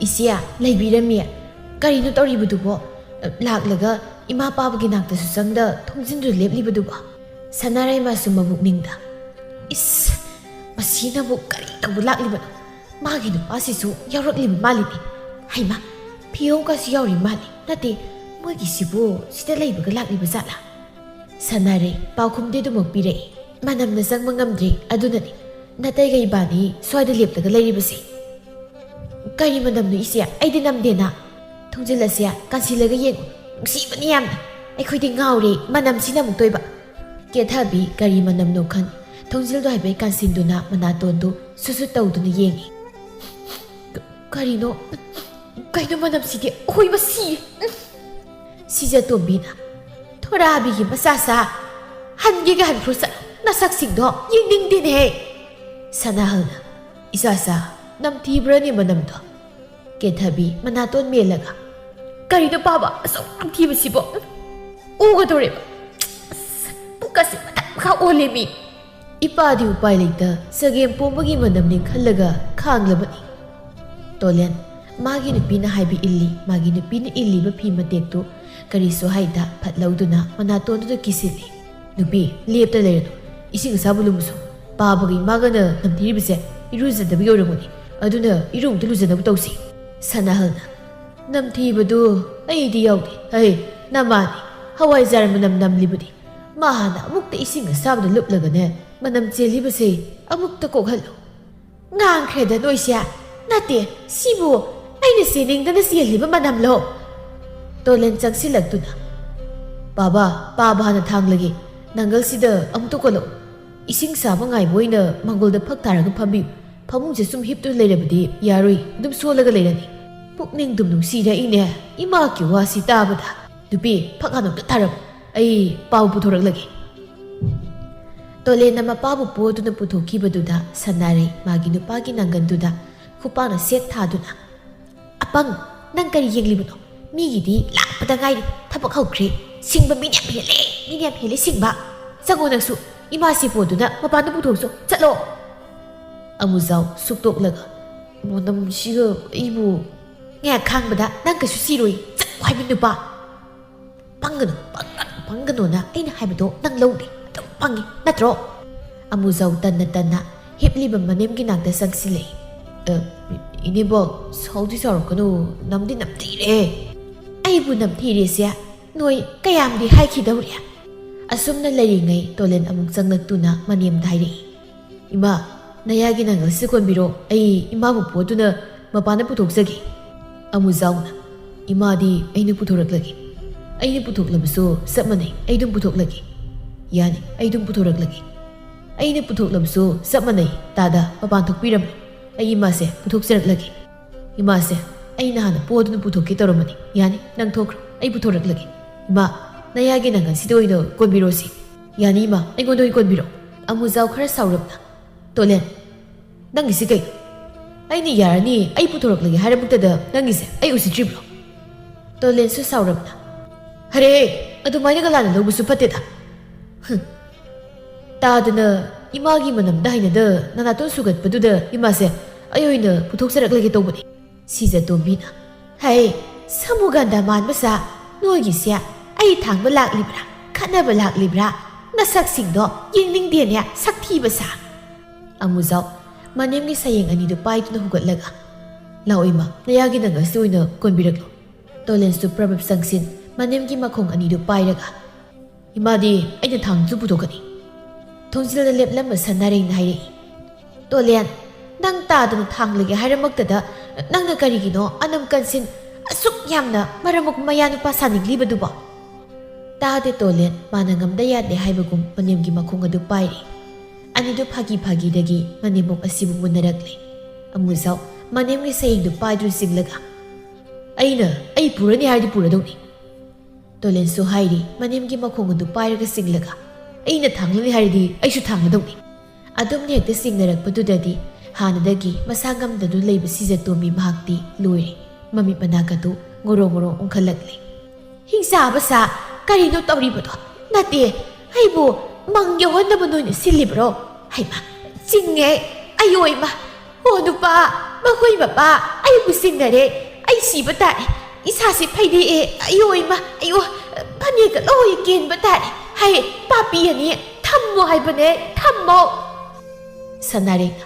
"ꯏꯆꯦ, ꯂꯩꯕꯤꯔꯝꯃꯤ꯫ ꯀꯔꯤꯅꯣ ꯇꯧꯔꯤꯕꯗꯨꯕꯣ? ꯂꯥꯛꯂꯒ ꯏꯃꯥ ꯄꯥꯕꯒꯤ ꯅꯥꯛꯇꯁꯨ ꯆꯪꯗ ꯊꯣꯡꯖꯤꯟꯗꯨ ꯂꯦꯞꯂꯤꯕꯗꯨꯕꯣ?" ꯁꯅꯥꯔꯩꯃꯁꯨ ꯃꯕꯨꯛꯅꯤꯡꯗ, "ꯏꯁ, ꯃꯁꯤꯅꯕꯨ ꯀꯔꯤ ꯇꯧꯕ ꯂꯥꯛꯂꯤꯕꯅꯣ? ꯃꯥꯒꯤ ꯅꯨꯄꯥꯁꯤꯁꯨ ꯌꯥꯎꯔꯛꯂꯤꯕ ꯃꯥꯜꯂꯤꯅꯦ꯫ ꯍꯩꯃꯥ, ꯐꯤꯌꯧꯒꯁꯨ ꯌꯥꯎꯔꯤ ꯃꯥꯜꯂꯤ꯫ ꯅꯠꯇꯦ, ꯃꯣꯏꯒꯤꯁꯤꯕꯨ ꯁꯤꯗ ꯂꯩꯕꯒ ꯂꯥꯛꯂꯤꯕ ꯖꯥꯠꯂꯥ?" ꯁꯅꯥꯔꯩ ꯄꯥꯎꯈꯨꯝꯗꯤ ꯑꯗꯨꯃꯛ ꯄꯤꯔꯛꯏ꯫ "ꯃꯅꯝꯅ ꯆꯪꯕ ꯉꯝꯗ꯭ꯔꯤ, ꯑꯗꯨꯅꯅꯤ ꯅꯇꯩꯒ ꯏꯕꯥꯅꯤ ꯁ꯭ꯋꯥꯏꯗ ꯂꯦꯞꯂꯒ ꯂꯩꯔꯤꯕꯁꯦ꯫" "ꯀꯔꯤ ꯃꯅꯝꯅꯣ ꯏꯆꯦ? ꯑꯩꯗꯤ ꯅꯝꯗꯦꯅ꯫" "ꯊꯣꯡꯖꯤꯜ ꯑꯁꯦ ꯀꯟꯁꯤꯜꯂꯒ ꯌꯦꯡꯉꯨ, ꯅꯨꯡꯁꯤꯕꯅꯤ ꯌꯥꯝꯅ꯫ ꯑꯩꯈꯣꯏꯗꯤ ꯉꯥꯎꯔꯦ, ꯃꯅꯝꯁꯤꯅ ꯑꯃꯨꯛꯇꯣꯏꯕ꯫" ꯀꯦꯊꯕꯤ ꯀꯔꯤ ꯃꯅꯝꯅꯣ ꯈꯟ ꯊꯣꯡꯖꯤꯜꯗꯣ ꯍꯥꯏꯐꯦꯠ ꯀꯥꯟꯁꯤꯟꯗꯨꯅ ꯃꯅꯥꯇꯣꯟꯗꯨ ꯁꯨꯠ ꯁꯨꯠ ꯇꯧꯗꯨꯅ ꯌꯦꯡꯉꯤ꯫ "ꯀ-, ꯀꯔꯤꯅꯣ? ꯀꯩꯅꯣ ꯃꯅꯝꯁꯤꯗꯤ? ꯑꯍꯣꯏꯕ ꯁꯤ!" ꯁꯤꯖꯇꯣꯝꯕꯤꯅ, "ꯊꯣꯔꯥꯕꯤꯒꯤ ꯃꯆꯥꯁꯥ, ꯍꯟꯒꯦꯒ ꯍꯟꯈ꯭ꯔꯣ ꯆꯠꯂꯣ, ꯅꯁꯛꯁꯤꯡꯗꯣ ꯌꯦꯡꯅꯤꯡꯗꯦꯅꯦꯍꯦ!" ꯁꯅꯥꯍꯜꯅ, "ꯏꯆꯥꯁꯥ, ꯅꯝꯊꯤꯕ꯭ꯔꯅꯦ ꯃꯅꯝꯗꯣ?" ꯀꯦꯊꯕꯤ ꯃꯅꯥꯇꯣꯟ ꯃꯦꯜꯂꯒ, "ꯀꯔꯤꯅꯣ ꯄꯥꯕ ꯑꯁꯨꯛ ꯌꯥꯝ ꯊꯤꯕꯁꯤꯕꯣ? ꯎꯒꯗꯧꯔꯦꯕ꯫ ꯑꯁ, ꯄꯨꯛꯀꯁꯦ ꯃꯊꯛ ꯃꯈꯥ ꯑꯣꯜꯂꯦꯃꯤ!" ꯏꯄꯥꯗꯤ ꯎꯄꯥꯏ ꯂꯩꯇ ꯆꯒꯦꯝ ꯄꯣꯝꯕꯒꯤ ꯃꯅꯝꯅꯤ ꯈꯜꯂꯒ ꯈꯥꯡꯂꯕꯅꯤ꯫ ꯇꯣꯂꯦꯟ ꯃꯥꯒꯤ ꯅꯨꯄꯤꯅ ꯍꯥꯏꯕ ꯏꯜꯂꯤ꯫ ꯃꯥꯒꯤ ꯅꯨꯄꯤꯅ ꯏꯜꯂꯤꯕ ꯐꯤ ꯃꯇꯦꯛꯇꯨ ꯀꯔꯤꯁꯨ ꯍꯥꯏꯗ ꯐꯠ ꯂꯧꯗꯨꯅ ꯃꯅꯥꯇꯣꯟꯗꯨꯗ ꯀꯤꯁꯤꯜꯂꯤ꯫ "ꯅꯨꯄꯤ, ꯂꯦꯞꯇ ꯂꯩꯔꯅꯨ꯫ ꯏꯁꯤꯡ ꯑꯁꯥꯕ ꯂꯨꯝꯃꯨꯁꯣ꯫ ꯄꯥꯕꯒ ꯏꯃꯥꯒꯅ ꯅꯝꯊꯤꯔꯤꯕꯁꯦ ꯏꯔꯨꯖꯗꯕꯒꯤ ꯑꯣꯏꯔꯝꯒꯅꯤ꯫ ꯑꯗꯨꯅ ꯏꯔꯨ ꯑꯝꯇ ꯂꯨꯖꯅꯕ ꯇꯧꯁꯤ꯫" ꯁꯅꯥꯍꯜꯅ, "ꯅꯝꯊꯤꯕꯗꯨ ꯑꯩꯗꯤ ꯌꯥꯎꯗꯦ꯫ ꯍꯩ, ꯅꯃꯥꯅꯤ꯫ ꯍꯋꯥꯏꯖꯥꯔ ꯃꯅꯝ ꯅꯝꯂꯤꯕꯗꯤ꯫ ꯃꯥ ꯍꯥꯟꯅ ꯑꯃꯨꯛꯇ ꯏꯁꯤꯡ ꯑꯁꯥꯕꯗ ꯂꯨꯞꯂꯒꯅꯦ, ꯃꯅꯝ ꯆꯦꯜꯂꯤꯕꯁꯦ ꯑꯃꯨꯛꯇ ꯀꯣꯛꯍꯜꯂꯨ꯫" "ꯉꯥꯡꯈ꯭ꯔꯦꯗ ꯅꯣꯏꯁꯦ꯫ ꯅꯠꯇꯦ, ꯁꯤꯕꯨ ꯑꯩꯅ ꯆꯦꯟꯅꯤꯡꯗꯅ ꯆꯦꯜꯂꯤꯕ ꯃꯅꯝꯂꯣ?" ꯇꯣꯂꯦꯟ ꯆꯪꯁꯤꯜꯂꯛꯇꯨꯅ, "ꯄꯥꯕ, ꯄꯥꯕ ꯍꯥꯟꯅ ꯊꯥꯡꯂꯒꯦ꯫ ꯅꯪꯒꯜꯁꯤꯗ ꯑꯃꯨꯛꯇ ꯀꯣꯜꯂꯛꯎ꯫ ꯏꯁꯤꯡ ꯁꯥꯕ ꯉꯥꯏꯕ ꯑꯣꯏꯅ ꯃꯥꯡꯒꯣꯜꯗ ꯐꯛ ꯊꯥꯔꯒ ꯐꯝꯕꯤꯌꯨ꯫ ꯐꯃꯨꯡꯁꯦ ꯁꯨꯝ ꯍꯤꯞꯇꯨꯅ ꯂꯩꯔꯕꯗꯤ ꯌꯥꯔꯣꯏ, ꯑꯗꯨꯝ ꯁꯣꯜꯂꯒ ꯂꯩꯔꯅꯤ꯫" ꯄꯨꯛꯅꯤꯡꯗꯨꯝ ꯅꯨꯡꯁꯤꯔꯛꯏꯅꯦ ꯏꯃꯥꯒꯤ ꯋꯥꯁꯤ ꯇꯥꯕꯗ꯫ "ꯅꯨꯄꯤ, ꯐꯛ ꯍꯥꯟꯅ ꯑꯝꯇ ꯊꯥꯔꯝꯃꯨ, ꯑꯩ ꯄꯥꯎ ꯄꯨꯊꯣꯔꯛꯂꯒꯦ꯫" ꯇꯣꯂꯦꯟꯅ ꯃꯄꯥꯕꯨ ꯄꯣꯗꯨꯅ ꯄꯨꯊꯣꯛꯈꯤꯕꯗꯨꯗ ꯁꯅꯥꯔꯩ ꯃꯥꯒꯤ ꯅꯨꯄꯥꯒꯤ ꯅꯥꯡꯒꯟꯗꯨꯗ ꯈꯨꯄꯥꯛꯅ ꯁꯦꯠ ꯊꯥꯗꯨꯅ, "ꯑꯄꯪ, ꯅꯪ ꯀꯔꯤ ꯌꯦꯡꯂꯤꯕꯅꯣ? ꯃꯤꯒꯤꯗꯤ ꯂꯥꯛꯄꯗ ꯉꯥꯏꯔꯤ, ꯊꯕꯛ ꯍꯧꯈ꯭ꯔꯦ꯫ ꯁꯤꯡꯕ ꯃꯤꯅ ꯌꯥꯝ ꯍꯦꯜꯂꯦ, ꯃꯤꯅ ꯌꯥꯝ ꯍꯦꯜꯂꯦ ꯁꯤꯡꯕ꯫ ꯆꯪꯉꯣ ꯅꯪꯁꯨ, ꯏꯃꯥꯁꯤ ꯄꯣꯗꯨꯅ ꯃꯄꯥꯟꯗ ꯄꯨꯊꯣꯛꯆꯣ, ꯆꯠꯂꯣ꯫" ꯑꯃꯨꯖꯥꯎ ꯁꯨꯛꯇꯣꯛꯂꯒ, "ꯃꯅꯝꯁꯤꯒ ꯑꯩꯕꯨ!" "ꯉꯥꯏꯍꯥꯛ ꯈꯥꯡꯕꯗ ꯅꯪ ꯀꯩꯁꯨ ꯁꯤꯔꯣꯏ, ꯆꯠꯂꯣ ꯍꯥꯏꯕ ꯅꯨꯄꯥ!" "ꯄꯪꯒꯅꯨ, ꯄꯪꯒꯅꯨ, ꯄꯪꯒꯅꯣꯅ ꯑꯩꯅ ꯍꯥꯏꯕꯗꯣ ꯅꯪ ꯂꯧꯗꯦ, ꯑꯗꯨꯝ ꯄꯪꯉꯤ ꯅꯠꯇ꯭ꯔꯣ?" ꯑꯃꯨꯖꯥꯎ ꯇꯟꯅ ꯇꯟꯅ ꯍꯤꯞꯂꯤꯕ ꯃꯅꯦꯝꯒꯤ ꯅꯥꯛꯇ ꯆꯪꯁꯤꯜꯂꯛꯏ꯫ "ꯑ, ꯏꯅꯦꯕꯣꯛ, ꯁꯥꯎꯗꯤ ꯁꯥꯎꯔꯛꯀꯅꯨ, ꯅꯝꯗꯤ ꯅꯝꯊꯤꯔꯦ꯫" "ꯑꯩꯕꯨ ꯅꯝꯊꯤꯔꯦꯁꯦ ꯅꯣꯏ ꯀꯌꯥꯝꯗꯤ ꯍꯥꯏꯈꯤꯗꯧꯔꯤ?" ꯑꯁꯨꯝꯅ ꯂꯩꯔꯤꯉꯩ ꯇꯣꯂꯦꯟ ꯑꯃꯨꯛ ꯆꯪꯂꯛꯇꯨꯅ ꯃꯅꯦꯝꯗ ꯍꯥꯏꯔꯛꯏ, "ꯏꯃꯥ, ꯅꯌꯥꯒꯤ ꯅꯥꯡꯒꯜꯁꯤ ꯀꯣꯟꯕꯤꯔꯣ, ꯑꯩ ꯏꯃꯥꯕꯨ ꯄꯣꯗꯨꯅ ꯃꯄꯥꯟꯗ ꯄꯨꯊꯣꯛꯆꯒꯦ꯫" ꯑꯃꯨꯖꯥꯎꯅ, "ꯏꯃꯥꯗꯤ ꯑꯩꯅ ꯄꯨꯊꯣꯔꯛꯂꯒꯦ꯫ ꯑꯩꯅ ꯄꯨꯊꯣꯛꯂꯕꯁꯨ ꯆꯞ ꯃꯥꯟꯅꯩ, ꯑꯩ ꯑꯗꯨꯝ ꯄꯨꯊꯣꯛꯂꯒꯦ꯫" "ꯌꯥꯅꯤ, ꯑꯩ ꯑꯗꯨꯝ ꯄꯨꯊꯣꯔꯛꯂꯒꯦ꯫" ꯑꯩꯅ ꯄꯨꯊꯣꯛꯂꯕꯁꯨ ꯆꯞ ꯃꯥꯟꯅꯩ꯫ ꯇꯥꯗ ꯃꯄꯥꯟ ꯊꯣꯛꯄꯤꯔꯝꯂꯦ꯫ ꯑꯩ ꯏꯃꯥꯁꯦ ꯄꯨꯊꯣꯛꯆꯔꯛꯂꯒꯦ꯫ ꯏꯃꯥꯁꯦ, ꯑꯩ ꯅꯍꯥꯟꯅ ꯄꯣꯗꯨꯅ ꯄꯨꯊꯣꯛꯀꯦ ꯇꯧꯔꯝꯕꯅꯤ꯫ ꯌꯥꯅꯤ, ꯅꯪ ꯊꯣꯛꯈ꯭ꯔꯣ, ꯑꯩ ꯄꯨꯊꯣꯔꯛꯂꯒꯦ꯫ ꯏꯃꯥ, ꯅꯌꯥꯒꯤ ꯅꯪꯒꯟꯁꯤꯗ ꯑꯣꯏꯅ ꯀꯣꯟꯕꯤꯔꯣꯁꯤ꯫ ꯌꯥꯅꯤ ꯏꯃꯥ, ꯑꯩꯉꯣꯟꯗ ꯑꯣꯏꯅ ꯀꯣꯟꯕꯤꯔꯣ꯫ ꯑꯃꯨꯖꯥꯎ ꯈꯔ ꯁꯥꯎꯔꯞꯅ, ꯇꯣꯂꯦꯟ, ꯅꯪꯒꯤꯁꯤ ꯀꯩꯅꯣ? ꯑꯩꯅ ꯌꯥꯔꯅꯤ, ꯑꯩ ꯄꯨꯊꯣꯔꯛꯂꯒꯦ ꯍꯥꯏꯔꯃꯛꯇꯗ ꯅꯪꯒꯤꯁꯦ ꯑꯩ ꯎꯁꯤꯠꯇ꯭ꯔꯤꯕ꯭ꯔꯣ? ꯇꯣꯂꯦꯟꯁꯨ ꯁꯥꯎꯔꯞꯅ, ꯍꯔꯦ, ꯑꯗꯨꯃꯥꯏꯅꯒ ꯂꯥꯟꯅ ꯂꯧꯕꯁꯨ ꯐꯠꯇꯦꯗ꯫ ꯍꯨꯝ꯫ ꯇꯥꯗꯅ ꯏꯃꯥꯒꯤ ꯃꯅꯝꯗ ꯍꯩꯅꯗ ꯅꯅꯥꯇꯣꯟ ꯁꯨꯒꯠꯄꯗꯨꯗ ꯏꯃꯥꯁꯦ ꯑꯩ ꯑꯣꯏꯅ ꯄꯨꯊꯣꯛꯆꯔꯛꯂꯒꯦ ꯇꯧꯕꯅꯤ꯫ ꯁꯤꯖꯇꯣꯝꯕꯤꯅ, ꯍꯩ, ꯁꯃꯨꯒꯟꯗ ꯃꯥꯟꯕꯁꯥ, ꯅꯣꯏꯒꯤꯁꯦ ꯑꯩ ꯊꯥꯡꯕ ꯂꯥꯛꯂꯤꯕ꯭ꯔꯥ, ꯈꯠꯅꯕ ꯂꯥꯛꯂꯤꯕ꯭ꯔꯥ? ꯅꯁꯛꯁꯤꯡꯗꯣ ꯌꯦꯡꯅꯤꯡꯗꯦꯅꯦ, ꯁꯛꯊꯤꯕ ꯁꯥ꯫ ꯑꯃꯨꯖꯥꯎ ꯃꯅꯦꯝꯒꯤ ꯁꯌꯦꯡ ꯑꯅꯤꯗꯨ ꯄꯥꯏꯗꯨꯅ ꯍꯨꯒꯠꯂꯒ, ꯂꯥꯛꯑꯣ ꯏꯃꯥ, ꯅꯌꯥꯒꯤ ꯅꯪꯒꯟꯁꯤꯗ ꯑꯣꯏꯅ ꯀꯣꯟꯕꯤꯔꯛꯂꯣ꯫ ꯇꯣꯂꯦꯟꯁꯨ ꯄ꯭ꯔꯕꯞ ꯆꯪꯁꯤꯟ ꯃꯅꯦꯝꯒꯤ ꯃꯈꯣꯡ ꯑꯅꯤꯗꯨ ꯄꯥꯏꯔꯒ, ꯏꯃꯥꯗꯤ ꯑꯩꯅ ꯊꯥꯡꯁꯨ ꯄꯨꯊꯣꯛꯀꯅꯤ꯫ ꯊꯣꯡꯖꯤꯜꯗ ꯂꯦꯞꯂꯝꯕ ꯁꯅꯥꯔꯩꯅ ꯍꯥꯏꯔꯛꯏ, ꯇꯣꯂꯦꯟ, ꯅꯪ ꯇꯥꯗꯅ ꯊꯥꯡꯂꯒꯦ ꯍꯥꯏꯔꯃꯛꯇꯗ ꯅꯪꯅ ꯀꯔꯤꯒꯤꯅꯣ ꯑꯅꯝ ꯀꯟꯁꯤꯟ ꯑꯁꯨꯛ ꯌꯥꯝꯅ ꯃꯔꯝ ꯃꯣꯛꯄ ꯃꯌꯥ ꯅꯨꯄꯥ ꯁꯥꯅꯤꯡꯂꯤꯕꯗꯨꯕꯣ? ꯇꯥꯗꯦ ꯇꯣꯂꯦꯟ, ꯃꯥꯅ ꯉꯝꯗ ꯌꯥꯗꯦ ꯍꯥꯏꯕꯒꯨꯝ ꯃꯅꯦꯝꯒꯤ ꯃꯈꯣꯡ ꯑꯗꯨ ꯄꯥꯏꯔꯤ꯫ ꯑꯅꯤꯗꯨ ꯐꯥꯒꯤ ꯐꯥꯒꯤꯗꯒꯤ ꯃꯅꯦꯝꯕꯣꯛ ꯑꯁꯤꯕꯨ ꯃꯨꯟꯅꯔꯛꯂꯦ꯫ ꯑꯃꯨꯖꯥꯎ ꯃꯅꯦꯝꯒꯤ ꯁꯌꯦꯡꯗꯨ ꯄꯥꯏꯗꯨꯅ ꯆꯤꯡꯂꯒ, ꯑꯩꯅ ꯑꯩ ꯄꯨꯔꯅꯤ ꯍꯥꯏꯔꯗꯤ ꯄꯨꯔꯗꯧꯅꯤ꯫ ꯇꯣꯂꯦꯟꯁꯨ ꯍꯥꯏꯔꯤ, ꯃꯅꯦꯝꯒꯤ ꯃꯈꯣꯡ ꯑꯗꯨ ꯄꯥꯏꯔꯒ ꯆꯤꯡꯂꯒ, ꯑꯩꯅ ꯊꯥꯡꯂꯅꯤ ꯍꯥꯏꯔꯗꯤ ꯑꯩꯁꯨ ꯊꯥꯡꯒꯗꯧꯅꯤ꯫ ꯑꯗꯨꯝꯅ ꯍꯦꯛꯇ ꯆꯤꯡꯅꯔꯛꯄꯗꯨꯗꯗꯤ ꯍꯥꯟꯅꯗꯒꯤ ꯃꯁꯥ ꯉꯝꯗꯗꯨꯅ ꯂꯩꯕ ꯁꯤꯖꯇꯣꯝꯕꯤ ꯃꯍꯥꯛꯇꯤ ꯂꯣꯏꯔꯦ꯫ ꯃꯃꯤꯠ ꯃꯅꯥ ꯀꯗꯨ ꯉꯣꯔꯣ ꯉꯣꯔꯣ ꯑꯣꯟꯈꯠꯂꯛꯂꯦ꯫ ꯍꯤꯡꯆꯥꯕ ꯁꯥ, ꯀꯔꯤꯅꯣ ꯇꯧꯔꯤꯕꯗꯣ? ꯅꯠꯇꯦ, ꯑꯩꯕꯨ ꯃꯪꯒꯦ ꯍꯣꯠꯅꯕ ꯅꯣꯏꯅ ꯁꯤꯜꯂꯤꯕ꯭ꯔꯣ? ꯍꯩꯃꯥ, ꯆꯤꯡꯉꯦ, ꯑꯌꯣ ꯏꯃꯥ! ꯑꯣ ꯅꯨꯄꯥ, ꯃꯈꯣꯏ ꯃꯄꯥ, ꯑꯩꯕꯨ ꯆꯤꯡꯅꯔꯦ꯫ ꯑꯩ ꯁꯤꯕ ꯇꯥꯔꯦ꯫ ꯏꯁꯥꯁꯤ ꯐꯩꯗꯦꯛꯑꯦ꯫ ꯑꯌꯣ ꯏꯃꯥ, ꯑꯌꯣ, ꯐꯅꯦꯛꯀ ꯂꯣꯏ ꯀꯦꯟꯕ ꯇꯥꯔꯦ꯫ ꯍꯩ, ꯄꯥꯄꯤ ꯑꯅꯤ, ꯊꯝꯃꯣ ꯍꯥꯏꯕꯅꯦ, ꯊꯝꯃꯣ꯫ ꯁꯅꯥꯔꯦꯡꯅ,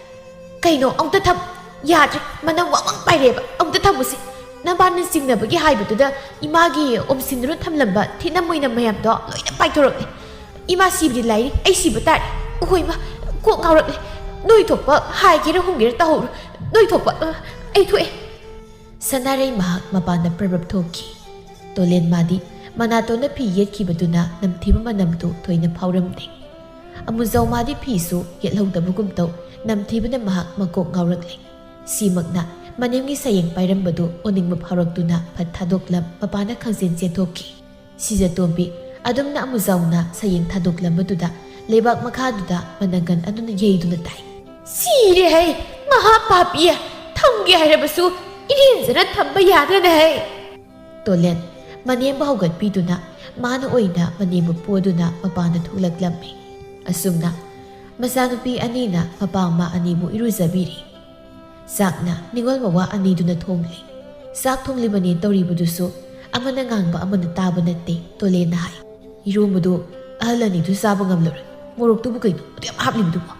ꯀꯩꯅꯣ, ꯑꯃꯨꯛꯇ ꯊꯝ-, ꯌꯥꯗ꯭ꯔꯦ, ꯃꯅꯝ ꯋꯥꯃꯪ ꯄꯥꯏꯔꯦꯕ, ꯑꯃꯨꯛꯇ ꯊꯝꯃꯨꯁꯤ꯫ ꯅꯕꯥꯅꯤ ꯆꯤꯡꯅꯕꯒꯤ ꯍꯥꯏꯕꯗꯨꯗ ꯏꯃꯥꯒꯤ ꯑꯣꯝꯁꯤꯟꯗꯨꯅ ꯊꯝꯂꯝꯕ ꯊꯤꯠꯅ ꯃꯣꯏꯅ ꯃꯌꯥꯝꯗꯣ ꯂꯣꯏꯅ ꯄꯥꯏꯊꯣꯔꯛꯂꯦ꯫ ꯏꯃꯥ ꯁꯤꯕꯗꯤ ꯂꯥꯏꯔꯤ, ꯑꯩ ꯁꯤꯕ ꯇꯥꯔꯦ꯫ ꯑꯩꯈꯣꯏ ꯏꯃꯥ, ꯀꯣꯛ ꯉꯥꯎꯔꯛꯂꯦ꯫ ꯅꯣꯏ ꯊꯣꯛꯄ ꯍꯥꯏꯒꯦꯔꯥ ꯍꯨꯝꯒꯦꯔꯥ ꯇꯧꯍꯧꯔꯣ꯫ ꯅꯣꯏ ꯊꯣꯛꯄ, ꯑ, ꯑꯩ ꯊꯣꯛꯑꯦ꯫ ꯁꯅꯥꯔꯩ ꯃꯍꯥꯛ ꯃꯄꯥꯟꯗ ꯄ꯭ꯔꯞ ꯄ꯭ꯔꯞ ꯊꯣꯛꯈꯤ꯫ ꯇꯣꯂꯦꯟ ꯃꯥꯗꯤ ꯃꯅꯥꯇꯣꯟꯅ ꯐꯤ ꯌꯦꯠꯈꯤꯕꯗꯨꯅ ꯅꯝꯊꯤꯕ ꯃꯅꯝꯗꯨ ꯊꯣꯏꯅ ꯐꯥꯎꯔꯝꯗꯦ꯫ ꯑꯃꯨꯖꯥꯎ ꯃꯥꯗꯤ ꯐꯤꯁꯨ ꯌꯦꯠꯍꯧꯗꯕꯒꯨꯝ ꯇꯧ, ꯅꯝꯊꯤꯕꯅ ꯃꯍꯥꯛ ꯃꯀꯣꯛ ꯉꯥꯎꯔꯛꯂꯦ꯫ ꯁꯤꯃꯛꯅ ꯃꯅꯦꯝꯒꯤ ꯁꯌꯦꯡ ꯄꯥꯏꯔꯝꯕꯗꯨ ꯑꯣꯅꯤꯡꯕ ꯐꯥꯎꯔꯛꯇꯨꯅ ꯐꯠ ꯊꯥꯗꯣꯛꯂꯝ ꯃꯄꯥꯟꯗ ꯈꯪꯆꯦꯟ ꯆꯦꯟꯊꯣꯛꯈꯤ꯫ ꯁꯤꯖꯇꯣꯝꯕꯤ ꯑꯗꯨꯝꯅ ꯑꯃꯨꯖꯥꯎꯅ ꯁꯌꯦꯡ ꯊꯥꯗꯣꯛꯂꯝꯕꯗꯨꯗ ꯂꯩꯕꯥꯛ ꯃꯈꯥꯗꯨꯗ ꯃꯅꯪꯒꯟ ꯑꯗꯨꯅ ꯌꯩꯗꯨꯅ ꯇꯥꯏ꯫ "ꯁꯤꯔꯦ ꯍꯩ! ꯃꯍꯥ ꯄꯥꯄꯤ! ꯊꯝꯒꯦ ꯍꯥꯏꯔꯕꯁꯨ ꯏꯔꯦꯟꯖꯅ ꯊꯝꯕ ꯌꯥꯗ꯭ꯔꯅ ꯍꯩ!" ꯇꯣꯂꯦꯟ ꯃꯅꯦꯝꯕꯨ ꯍꯧꯒꯠꯄꯤꯗꯨꯅ ꯃꯥꯅ ꯑꯣꯏꯅ ꯃꯅꯦꯝꯕꯨ ꯄꯣꯗꯨꯅ ꯃꯄꯥꯟꯗ ꯊꯣꯛꯂꯛꯂꯝꯃꯤ꯫ ꯑꯁꯨꯝꯅ ꯃꯆꯥꯅꯨꯄꯤ ꯑꯅꯤꯅ ꯃꯄꯥ ꯃꯃꯥ ꯑꯅꯤꯕꯨ ꯏꯔꯨꯖꯕꯤꯔꯤ꯫ ꯆꯥꯛꯅ ꯅꯤꯉꯣꯜ ꯃꯋꯥ ꯑꯅꯤꯗꯨꯅ ꯊꯣꯡꯂꯤ꯫ ꯆꯥꯛ ꯊꯣꯡꯂꯤꯕꯅꯦ ꯇꯧꯔꯤꯕꯗꯨꯁꯨ ꯑꯃꯅ ꯉꯥꯡꯕ ꯑꯃꯅ ꯇꯥꯕ ꯅꯠꯇꯦ꯫ ꯇꯣꯂꯦꯟꯅ ꯍꯥꯏ, "ꯏꯔꯣꯝꯕꯗꯨ ꯑꯍꯜ ꯑꯅꯤꯗꯨ ꯆꯥꯕ ꯉꯝꯂꯔꯣꯏ꯫ ꯃꯣꯔꯣꯛꯇꯨꯕꯨ ꯀꯩꯅꯣ ꯑꯗꯨ ꯌꯥꯝ ꯍꯥꯞꯂꯤꯕꯗꯨꯕꯣ?"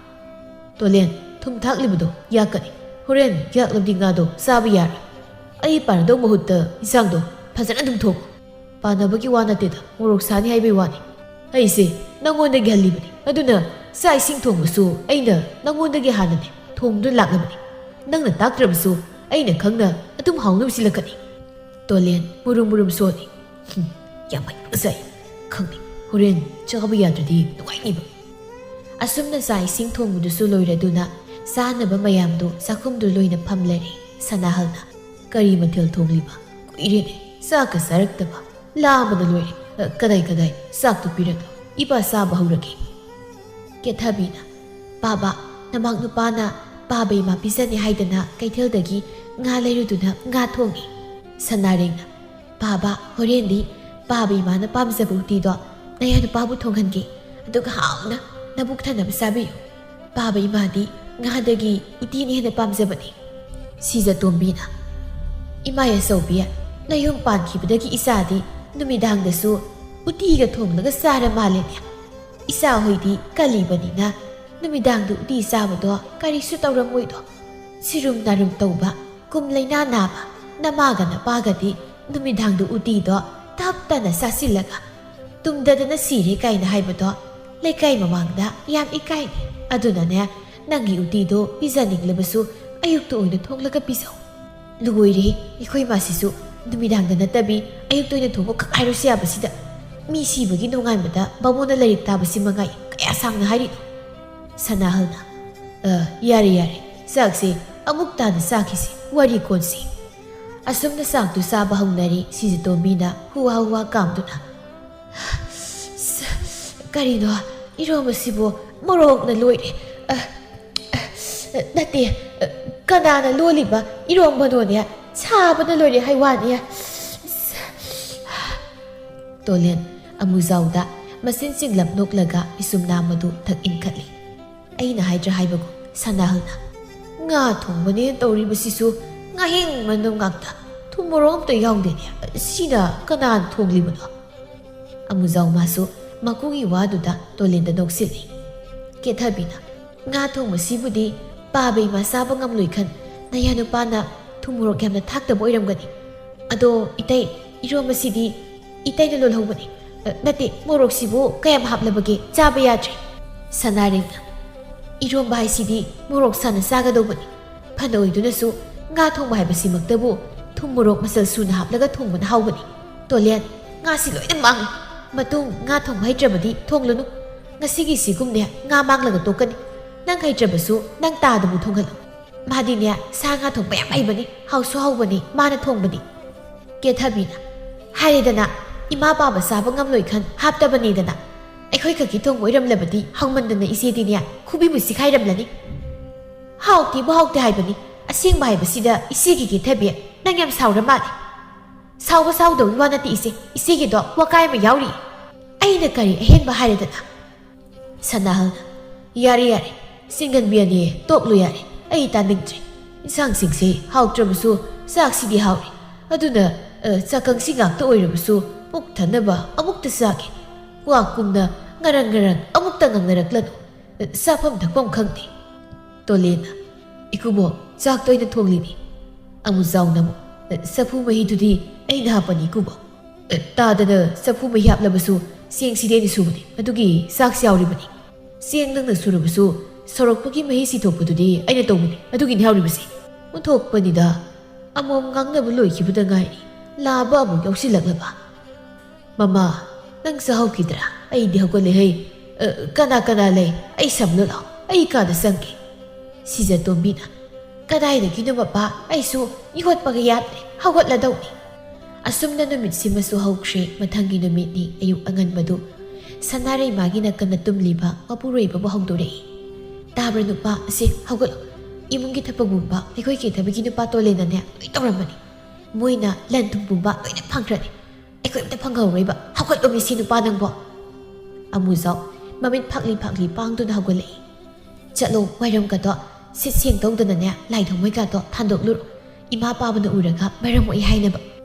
ꯇꯣꯂꯦꯟ, "ꯊꯨꯝ ꯊꯥꯛꯂꯤꯕꯗꯣ ꯌꯥꯛꯀꯅꯤ꯫ ꯍꯣꯔꯦꯟ ꯌꯥꯛꯂꯕꯗꯤ ꯉꯥꯗꯣ ꯆꯥꯕ ꯌꯥꯔꯣꯏ꯫ ꯑꯩ ꯄꯥꯟꯅꯗꯧ ꯃꯍꯨꯠꯇ ꯏꯟꯁꯥꯡꯗꯣ ꯐꯖꯅ ꯑꯗꯨꯝ ꯊꯣꯡꯉꯨ꯫ ꯄꯥꯟꯅꯕꯒꯤ ꯋꯥ ꯅꯠꯇꯦꯗ, ꯃꯣꯔꯣꯛ ꯁꯥꯅꯤ ꯍꯥꯏꯕꯒꯤ ꯋꯥꯅꯤ꯫ ꯑꯩꯁꯦ ꯅꯪꯉꯣꯟꯗꯒꯤ ꯍꯜꯂꯤꯕꯅꯤ꯫ ꯑꯗꯨꯅ ꯆꯥꯛ ꯏꯁꯤꯡ ꯊꯣꯡꯕꯁꯨ ꯑꯩꯅ ꯅꯪꯉꯣꯟꯗꯒꯤ ꯍꯥꯟꯅꯅꯦ ꯊꯣꯡꯗꯨꯅ ꯂꯥꯛꯂꯕꯅꯤ꯫ ꯅꯪꯅ ꯇꯥꯛꯇ꯭ꯔꯕꯁꯨ ꯑꯩꯅ ꯈꯪꯅ ꯑꯗꯨꯝ ꯍꯥꯎꯅꯕ ꯁꯤꯜꯂꯛꯀꯅꯤ꯫" ꯇꯣꯂꯦꯟ ꯃꯨꯔꯨꯝ ꯃꯨꯔꯨꯝ ꯁꯣꯜꯂꯤ꯫ "ꯍꯨꯝ, ꯌꯥꯝ ꯍꯩꯕ ꯁꯥꯏ꯫ ꯈꯪꯗꯦ, ꯍꯣꯔꯦꯟ ꯆꯥꯕ ꯌꯥꯗ꯭ꯔꯗꯤ ꯅꯨꯡꯉꯥꯏꯅꯤꯕ꯫" ꯑꯁꯨꯝꯅ ꯆꯥꯛ ꯏꯁꯤꯡ ꯊꯣꯡꯕꯗꯨꯁꯨ ꯂꯣꯏꯔꯗꯨꯅ ꯆꯥꯅꯕ ꯃꯌꯥꯝꯗꯨ ꯆꯥꯛꯈꯨꯝꯗꯨ ꯂꯣꯏꯅ ꯐꯝꯂꯔꯦ꯫ ꯁꯅꯥꯍꯜꯅ, "ꯀꯔꯤ ꯃꯊꯦꯜ ꯊꯣꯡꯂꯤꯕ? ꯀꯨꯏꯔꯦꯅꯦ ꯆꯥꯛꯀ ꯆꯥꯔꯛꯇꯕ꯫ ꯂꯥꯝꯕꯅ ꯂꯣꯏꯔꯦ꯫ ꯑ, ꯀꯗꯥꯏ ꯀꯗꯥꯏ? ꯆꯥꯛꯇꯨ ꯄꯤꯔꯛꯂꯣ꯫ ꯏꯄꯥ ꯆꯥꯕ ꯍꯧꯔꯒꯦ꯫" ꯀꯦꯊꯕꯤꯅ, "ꯄꯥꯕ, ꯅꯃꯥꯛ ꯅꯨꯄꯥꯅ ꯄꯥꯕ ꯏꯃꯥ ꯄꯤꯖꯅꯤ ꯍꯥꯏꯗꯅ ꯀꯩꯊꯦꯜꯗꯒꯤ ꯉꯥ ꯂꯩꯔꯨꯗꯨꯅ ꯉꯥ ꯊꯣꯡꯉꯤ꯫" ꯁꯅꯥꯔꯦꯡꯅ, "ꯄꯥꯕ, ꯍꯣꯔꯦꯟꯗꯤ ꯄꯥꯕ ꯏꯃꯥꯅ ꯄꯥꯝꯖꯕ ꯎꯇꯤꯗꯣ ꯅꯌꯥ ꯅꯨꯄꯥꯕꯨ ꯊꯣꯡꯍꯟꯒꯦ꯫ ꯑꯗꯨꯒ ꯍꯥꯎꯅ ꯅꯕꯨꯛ ꯊꯟꯅꯕ ꯆꯥꯕꯤꯌꯨ꯫ ꯄꯥꯕ ꯏꯃꯥꯗꯤ ꯉꯥꯗꯒꯤ ꯎꯇꯤꯅ ꯍꯦꯟꯅ ꯄꯥꯝꯖꯕꯅꯤ꯫" ꯁꯤꯖꯇꯣꯝꯕꯤꯅ, "ꯏꯃꯥ ꯑꯆꯧꯕꯤ, ꯅꯌꯨꯝ ꯄꯥꯟꯈꯤꯕꯗꯒꯤ ꯏꯆꯥꯗꯤ ꯅꯨꯃꯤꯗꯥꯡꯗꯁꯨ ꯎꯇꯤꯒ ꯊꯣꯡꯂꯒ ꯆꯥꯔ ꯃꯥꯜꯂꯦꯅꯦ꯫ ꯏꯆꯥ ꯍꯣꯏꯗꯤ ꯀꯜꯂꯤꯕꯅꯤꯅ ꯅꯨꯃꯤꯗꯥꯡꯗ ꯎꯇꯤ ꯆꯥꯕꯗꯣ ꯀꯔꯤꯁꯨ ꯇꯧꯔꯝꯃꯣꯏꯗꯣ꯫ ꯁꯤꯔꯨꯝ ꯅꯥꯔꯨꯝ ꯇꯧꯕ, ꯀꯨꯝ ꯂꯩꯅꯥ ꯅꯥꯕ ꯅꯃꯥꯒ ꯅꯄꯥꯒꯗꯤ ꯅꯨꯃꯤꯗꯥꯡꯗ ꯎꯇꯤꯗꯣ ꯇꯞ ꯇꯅ ꯆꯥꯁꯤꯜꯂꯒ ꯇꯨꯝꯗꯗꯅ ꯁꯤꯔꯦ ꯀꯥꯏꯅ ꯍꯥꯏꯕꯗꯣ ꯂꯩꯀꯥꯏ ꯃꯃꯥꯡꯗ ꯌꯥꯝ ꯏꯀꯥꯏꯅꯤ꯫ ꯑꯗꯨꯅꯅꯦ, ꯅꯪꯒꯤ ꯎꯇꯤꯗꯣ ꯄꯤꯖꯅꯤꯡꯂꯕꯁꯨ ꯑꯌꯨꯛꯇ ꯑꯣꯏꯅ ꯊꯣꯡꯂꯒ ꯄꯤꯖꯧ꯫" ꯂꯣꯏꯔꯦ, ꯑꯩꯈꯣꯏ ꯃꯥꯁꯤꯁꯨ ꯅꯨꯃꯤꯗꯥꯡꯗ ꯅꯠꯇꯕꯤ ꯑꯌꯨꯛꯇ ꯑꯣꯏꯅ ꯊꯣꯡꯕ ꯈꯛ ꯍꯥꯏꯔꯨꯁꯨ ꯌꯥꯕꯁꯤꯗ꯫ ꯃꯤ ꯁꯤꯕꯒꯤ ꯅꯣꯡꯉꯥꯟꯕꯗ ꯕꯥꯃꯣꯟꯅ ꯂꯥꯏꯔꯤꯛ ꯇꯥꯕꯁꯤ ꯃꯉꯥꯏ꯫ ꯀꯌꯥ ꯑꯁꯥꯡꯅ ꯍꯥꯏꯔꯤꯅꯣ? ꯁꯅꯥꯍꯜꯅ, "ꯑ, ꯌꯥꯔꯦ, ꯌꯥꯔꯦ, ꯆꯥꯛꯁꯦ ꯑꯃꯨꯛ ꯇꯥꯅ ꯆꯥꯈꯤꯁꯤ, ꯋꯥꯔꯤ ꯀꯣꯟꯁꯤ"꯫ ꯑꯁꯨꯝꯅ ꯆꯥꯛꯇꯨ ꯆꯥꯕ ꯍꯧꯅꯔꯤ ꯁꯤꯖꯇꯣꯝꯕꯤꯅ ꯍꯨꯋꯥ ꯍꯨꯋꯥ ꯀꯥꯝꯗꯨꯅ꯫ "ꯁ-, ꯀꯔꯤꯅꯣ, ꯏꯔꯣꯝꯕꯁꯤꯕꯨ ꯃꯣꯔꯣꯛꯅ ꯂꯣꯏꯔꯦ꯫ ꯑ, ꯑ, ꯅꯠꯇꯦ, ꯑ, ꯀꯅꯥꯅ ꯂꯣꯜꯂꯤꯕ ꯏꯔꯣꯝꯕꯅꯣꯅꯦ? ꯁꯥꯕꯅ ꯂꯣꯏꯔꯦ ꯍꯥꯏ ꯋꯥꯅꯤ"꯫ ꯇꯣꯂꯦꯟ ꯑꯃꯨꯖꯥꯎꯗ ꯃꯆꯤꯟ ꯆꯤꯡꯂꯞ ꯅꯣꯛꯂꯒ ꯏꯁꯨꯝ ꯅꯥꯝꯃꯗꯨ ꯊꯛ ꯏꯟꯈꯠꯂꯤ꯫ ꯑꯩꯅ ꯍꯥꯏꯗ꯭ꯔꯥ ꯍꯥꯏꯕꯒꯨꯝ ꯁꯅꯥꯍꯜꯅ, "ꯉꯥ ꯊꯣꯡꯕꯅꯦꯅ ꯇꯧꯔꯤꯕꯁꯤꯁꯨ ꯉꯥꯍꯤꯡ ꯃꯅꯝ ꯉꯥꯛꯇ, ꯊꯨꯝ ꯃꯣꯔꯣꯛ ꯑꯝꯇ ꯌꯥꯎꯗꯦꯅꯦ꯫ ꯁꯤꯅ ꯀꯅꯥꯅ ꯊꯣꯡꯂꯤꯕꯅꯣ?" ꯑꯃꯨꯖꯥꯎ ꯃꯥꯁꯨ ꯃꯀꯨꯒꯤ ꯋꯥꯗꯨꯗ ꯇꯣꯂꯦꯟꯗ ꯅꯣꯛꯁꯤꯜꯂꯤ꯫ ꯀꯦꯊꯕꯤꯅ, "ꯉꯥ ꯊꯣꯡꯕꯁꯤꯕꯨꯗꯤ ꯄꯥꯕ ꯏꯃꯥ ꯆꯥꯕ ꯉꯝꯂꯣꯏ ꯈꯟ ꯅꯌꯥ ꯅꯨꯄꯥꯅ ꯊꯨꯝ ꯃꯣꯔꯣꯛ ꯌꯥꯝꯅ ꯊꯥꯛꯇꯕ ꯑꯣꯏꯔꯝꯒꯅꯤ꯫ ꯑꯗꯣ ꯏꯇꯩ, ꯏꯔꯣꯝꯕꯁꯤꯗꯤ ꯏꯇꯩꯅ ꯂꯣꯜꯍꯧꯕꯅꯤ꯫ ꯑ, ꯅꯠꯇꯦ, ꯃꯣꯔꯣꯛꯁꯤꯕꯨ ꯀꯌꯥꯝ ꯍꯥꯞꯂꯕꯒꯦ? ꯆꯥꯕ ꯌꯥꯗ꯭ꯔꯦ"꯫ ꯁꯅꯥꯔꯦꯡꯅ, "ꯏꯔꯣꯝꯕ ꯍꯥꯏꯁꯤꯗꯤ ꯃꯣꯔꯣꯛ ꯁꯥꯅ ꯆꯥꯒꯗꯧꯕꯅꯤ꯫ ꯐꯅ ꯑꯣꯏꯗꯨꯅꯁꯨ ꯉꯥ ꯊꯣꯡꯕ ꯍꯥꯏꯕꯁꯤꯃꯛꯇꯕꯨ ꯊꯨꯝ ꯃꯣꯔꯣꯛ ꯃꯆꯜ ꯁꯨꯅ ꯍꯥꯞꯂꯒ ꯊꯣꯡꯕꯅ ꯍꯥꯎꯕꯅꯤ꯫ ꯇꯣꯂꯦꯟ, ꯉꯥꯁꯤ ꯂꯣꯏꯅ ꯃꯥꯡꯉꯤ꯫ ꯃꯇꯨꯡ ꯉꯥ ꯊꯣꯡꯕ ꯍꯩꯇ꯭ꯔꯕꯗꯤ ꯊꯣꯡꯂꯨꯅꯨ꯫ ꯉꯁꯤꯒꯤꯁꯤꯒꯨꯝꯅꯦ ꯉꯥ ꯃꯥꯡꯂꯒ ꯇꯣꯛꯀꯅꯤ꯫ ꯅꯪ ꯍꯩꯇ꯭ꯔꯕꯁꯨ ꯅꯪ ꯇꯥꯗꯕꯨ ꯊꯣꯡꯍꯜꯂꯨ꯫ ꯃꯥꯗꯤꯅꯦ ꯁꯥ ꯉꯥ ꯊꯣꯡꯕ ꯌꯥꯝ ꯍꯩꯕꯅꯤ, ꯍꯥꯎꯁꯨ ꯍꯥꯎꯕꯅꯤ, ꯃꯥꯅ ꯊꯣꯡꯕꯗꯤ"꯫ ꯀꯦꯊꯕꯤꯅ, "ꯍꯥꯏꯔꯦꯗꯅ, ꯏꯃꯥ ꯄꯥꯕ ꯆꯥꯕ ꯉꯝꯂꯣꯏ ꯈꯟ ꯍꯥꯞꯇꯕꯅꯤꯗꯅ꯫ ꯑꯩꯈꯣꯏ ꯈꯛꯀꯤ ꯊꯣꯡꯕ ꯑꯣꯏꯔꯝꯂꯕꯗꯤ ꯍꯥꯎꯃꯟꯗꯅ ꯏꯆꯦꯗꯤꯅꯦ ꯈꯨꯕꯤꯕꯨ ꯆꯤꯈꯥꯏꯔꯝꯂꯅꯤ"꯫ "ꯍꯥꯎꯇꯦꯕꯨ ꯍꯥꯎꯇꯦ ꯍꯥꯏꯕꯅꯤ꯫ ꯑꯁꯦꯡꯕ ꯍꯥꯏꯕꯁꯤꯗ ꯏꯆꯦꯒꯤ ꯀꯦꯊꯕꯤ, ꯅꯪ ꯌꯥꯝ ꯁꯥꯎꯔ ꯃꯥꯜꯂꯦ"꯫ "ꯁꯥꯎꯕ ꯁꯥꯎꯗꯕꯒꯤ ꯋꯥ ꯅꯠꯇꯦ ꯏꯆꯦ, ꯏꯆꯦꯒꯤꯗꯣ ꯋꯥꯀꯥꯏ ꯑꯃ ꯌꯥꯎꯔꯤ"꯫ "ꯑꯩꯅ ꯀꯔꯤ ꯑꯍꯦꯟꯕ ꯍꯥꯏꯔꯦꯗꯅ"꯫ ꯁꯅꯥꯍꯜꯅ, "ꯌꯥꯔꯦ, ꯌꯥꯔꯦ, ꯆꯤꯡꯒꯟꯕꯤ ꯑꯅꯤ, ꯇꯣꯛꯂꯨ ꯌꯥꯔꯦ, ꯑꯩ ꯇꯥꯅꯤꯡꯗ꯭ꯔꯦ꯫ ꯏꯟꯁꯥꯡꯁꯤꯡꯁꯦ ꯍꯥꯎꯇ꯭ꯔꯕꯁꯨ ꯆꯥꯛꯁꯤꯗꯤ ꯍꯥꯎꯔꯤ꯫ ꯑꯗꯨꯅ, ꯑ, ꯆꯥꯛꯀꯪꯁꯤ ꯉꯥꯛꯇ ꯑꯣꯏꯔꯕꯁꯨ ꯄꯨꯛ ꯊꯟꯅꯕ ꯑꯃꯨꯛꯇ ꯆꯥꯒꯦ꯫ ꯀ꯭ꯋꯥꯛꯀꯨꯝꯅ ꯉꯔꯪ ꯉꯔꯪ ꯑꯃꯨꯛꯇ ꯉꯥꯡꯅꯔꯛꯂꯅꯨ꯫ ꯑ, ꯆꯥꯐꯝ ꯊꯛꯐꯝ ꯈꯪꯗꯦ"꯫ ꯇꯣꯂꯦꯟꯅ, "ꯏꯀꯨꯕꯣꯛ, ꯆꯥꯛꯇꯣ ꯑꯩꯅ ꯊꯣꯡꯂꯤꯅꯤ"꯫ ꯑꯃꯨꯖꯥꯎꯅ ꯑꯃꯨꯛ, "ꯑ, ꯆꯐꯨ ꯃꯍꯤꯗꯨꯗꯤ ꯑꯩꯅ ꯍꯥꯞꯄꯅꯤ ꯏꯀꯨꯕꯣꯛ꯫ ꯑ, ꯇꯥꯗꯅ ꯆꯐꯨ ꯃꯍꯤ ꯍꯥꯞꯂꯕꯁꯨ ꯆꯦꯡꯁꯤꯗꯤ ꯑꯩꯅ ꯁꯨꯕꯅꯤ, ꯑꯗꯨꯒꯤ ꯆꯥꯛꯁꯤ ꯌꯥꯎꯔꯤꯕꯅꯤ꯫ ꯆꯦꯡ ꯅꯪꯅ ꯁꯨꯔꯕꯁꯨ ꯁꯧꯔꯛꯄꯒꯤ ꯃꯍꯤꯁꯤ ꯊꯣꯛꯄꯗꯨꯗꯤ ꯑꯩꯅ ꯇꯧꯕꯅꯤ, ꯑꯗꯨꯒꯤꯅꯤ ꯍꯥꯎꯔꯤꯕꯁꯤ"꯫ ꯑꯣꯟꯊꯣꯛꯄꯅꯤꯗ, ꯑꯃꯣꯝ ꯉꯥꯡꯅꯕ ꯂꯣꯏꯈꯤꯕꯗ ꯉꯥꯏꯔꯤ, ꯂꯥꯕ ꯑꯃꯨꯛ ꯌꯥꯎꯁꯤꯜꯂꯛꯂꯕ꯫ "ꯃꯃꯥ, ꯅꯪ ꯆꯥꯍꯧꯈꯤꯗ꯭ꯔꯥ? ꯑꯩꯗꯤ ꯍꯧꯒꯠꯂꯦ ꯍꯩ꯫ "ꯑ, ꯀꯅꯥ ꯀꯅꯥ ꯂꯩ? ꯑꯩ ꯁꯝꯂꯨ ꯂꯥꯎ, ꯑꯩ ꯀꯥꯗ ꯆꯪꯒꯦ꯫" ꯁꯤꯖꯇꯣꯝꯕꯤꯅ, "ꯀꯗꯥꯏꯗꯒꯤꯅꯣ ꯃꯄꯥ? ꯑꯩꯁꯨ ꯏꯍꯣꯠꯄꯒ ꯌꯥꯗ꯭ꯔꯦ, ꯍꯧꯒꯠꯂꯗꯧꯅꯤ꯫" ꯑꯁꯨꯝꯅ ꯅꯨꯃꯤꯠꯁꯤꯃꯁꯨ ꯍꯧꯈ꯭ꯔꯦ꯫ ꯃꯊꯪꯒꯤ ꯅꯨꯃꯤꯠꯅꯤ꯫ ꯑꯌꯨꯛ ꯑꯉꯟꯕꯗꯨ ꯁꯅꯥꯔꯩꯃꯥꯒꯤ ꯅꯥꯀꯟꯗ ꯇꯨꯝꯂꯤꯕ ꯃꯄꯨꯔꯣꯏꯕꯕꯨ ꯍꯧꯗꯣꯔꯛꯏ꯫ "ꯇꯥꯕ꯭ꯔꯥ ꯅꯨꯄꯥ? ꯑꯁꯦ ꯍꯧꯒꯠꯂꯣ꯫ ꯏꯃꯨꯡꯒꯤ ꯊꯕꯛ ꯄꯨꯝꯕ ꯑꯩꯈꯣꯏ ꯀꯦꯊꯕꯒꯤ ꯅꯨꯄꯥ ꯇꯣꯂꯦꯟꯅꯅꯦ ꯂꯣꯏ ꯇꯧꯔꯝꯃꯅꯤ꯫ ꯃꯣꯏꯅ ꯂꯟ ꯊꯨꯝ ꯄꯨꯝꯕ ꯂꯣꯏꯅ ꯐꯪꯈ꯭ꯔꯅꯤ꯫ ꯑꯩꯈꯣꯏ ꯑꯝꯇ ꯐꯪꯍꯧꯔꯣꯏꯕ꯫ ꯍꯧꯒꯠꯂꯣ ꯃꯤꯁꯤ ꯅꯨꯄꯥ ꯅꯪꯕꯣ꯫" ꯑꯃꯨꯖꯥꯎ ꯃꯃꯤꯠ ꯐꯥꯛꯂꯤ ꯐꯥꯛꯂꯤ ꯄꯥꯡꯗꯨꯅ ꯍꯧꯒꯠꯂꯛꯏ꯫ "ꯆꯠꯂꯣ, ꯋꯥꯏꯔꯝꯒꯗꯣ ꯁꯤꯠ ꯁꯦꯡ ꯇꯧꯗꯅꯅꯦ, ꯂꯥꯏ ꯊꯥꯎꯃꯩꯒꯗꯣ ꯊꯥꯟꯗꯣꯛꯂꯨꯔꯣ꯫ ꯏꯃꯥ ꯄꯥꯕꯅ ꯎꯔꯒ ꯃꯔꯝ ꯃꯣꯛꯏ ꯍꯥꯏꯅꯕ꯫"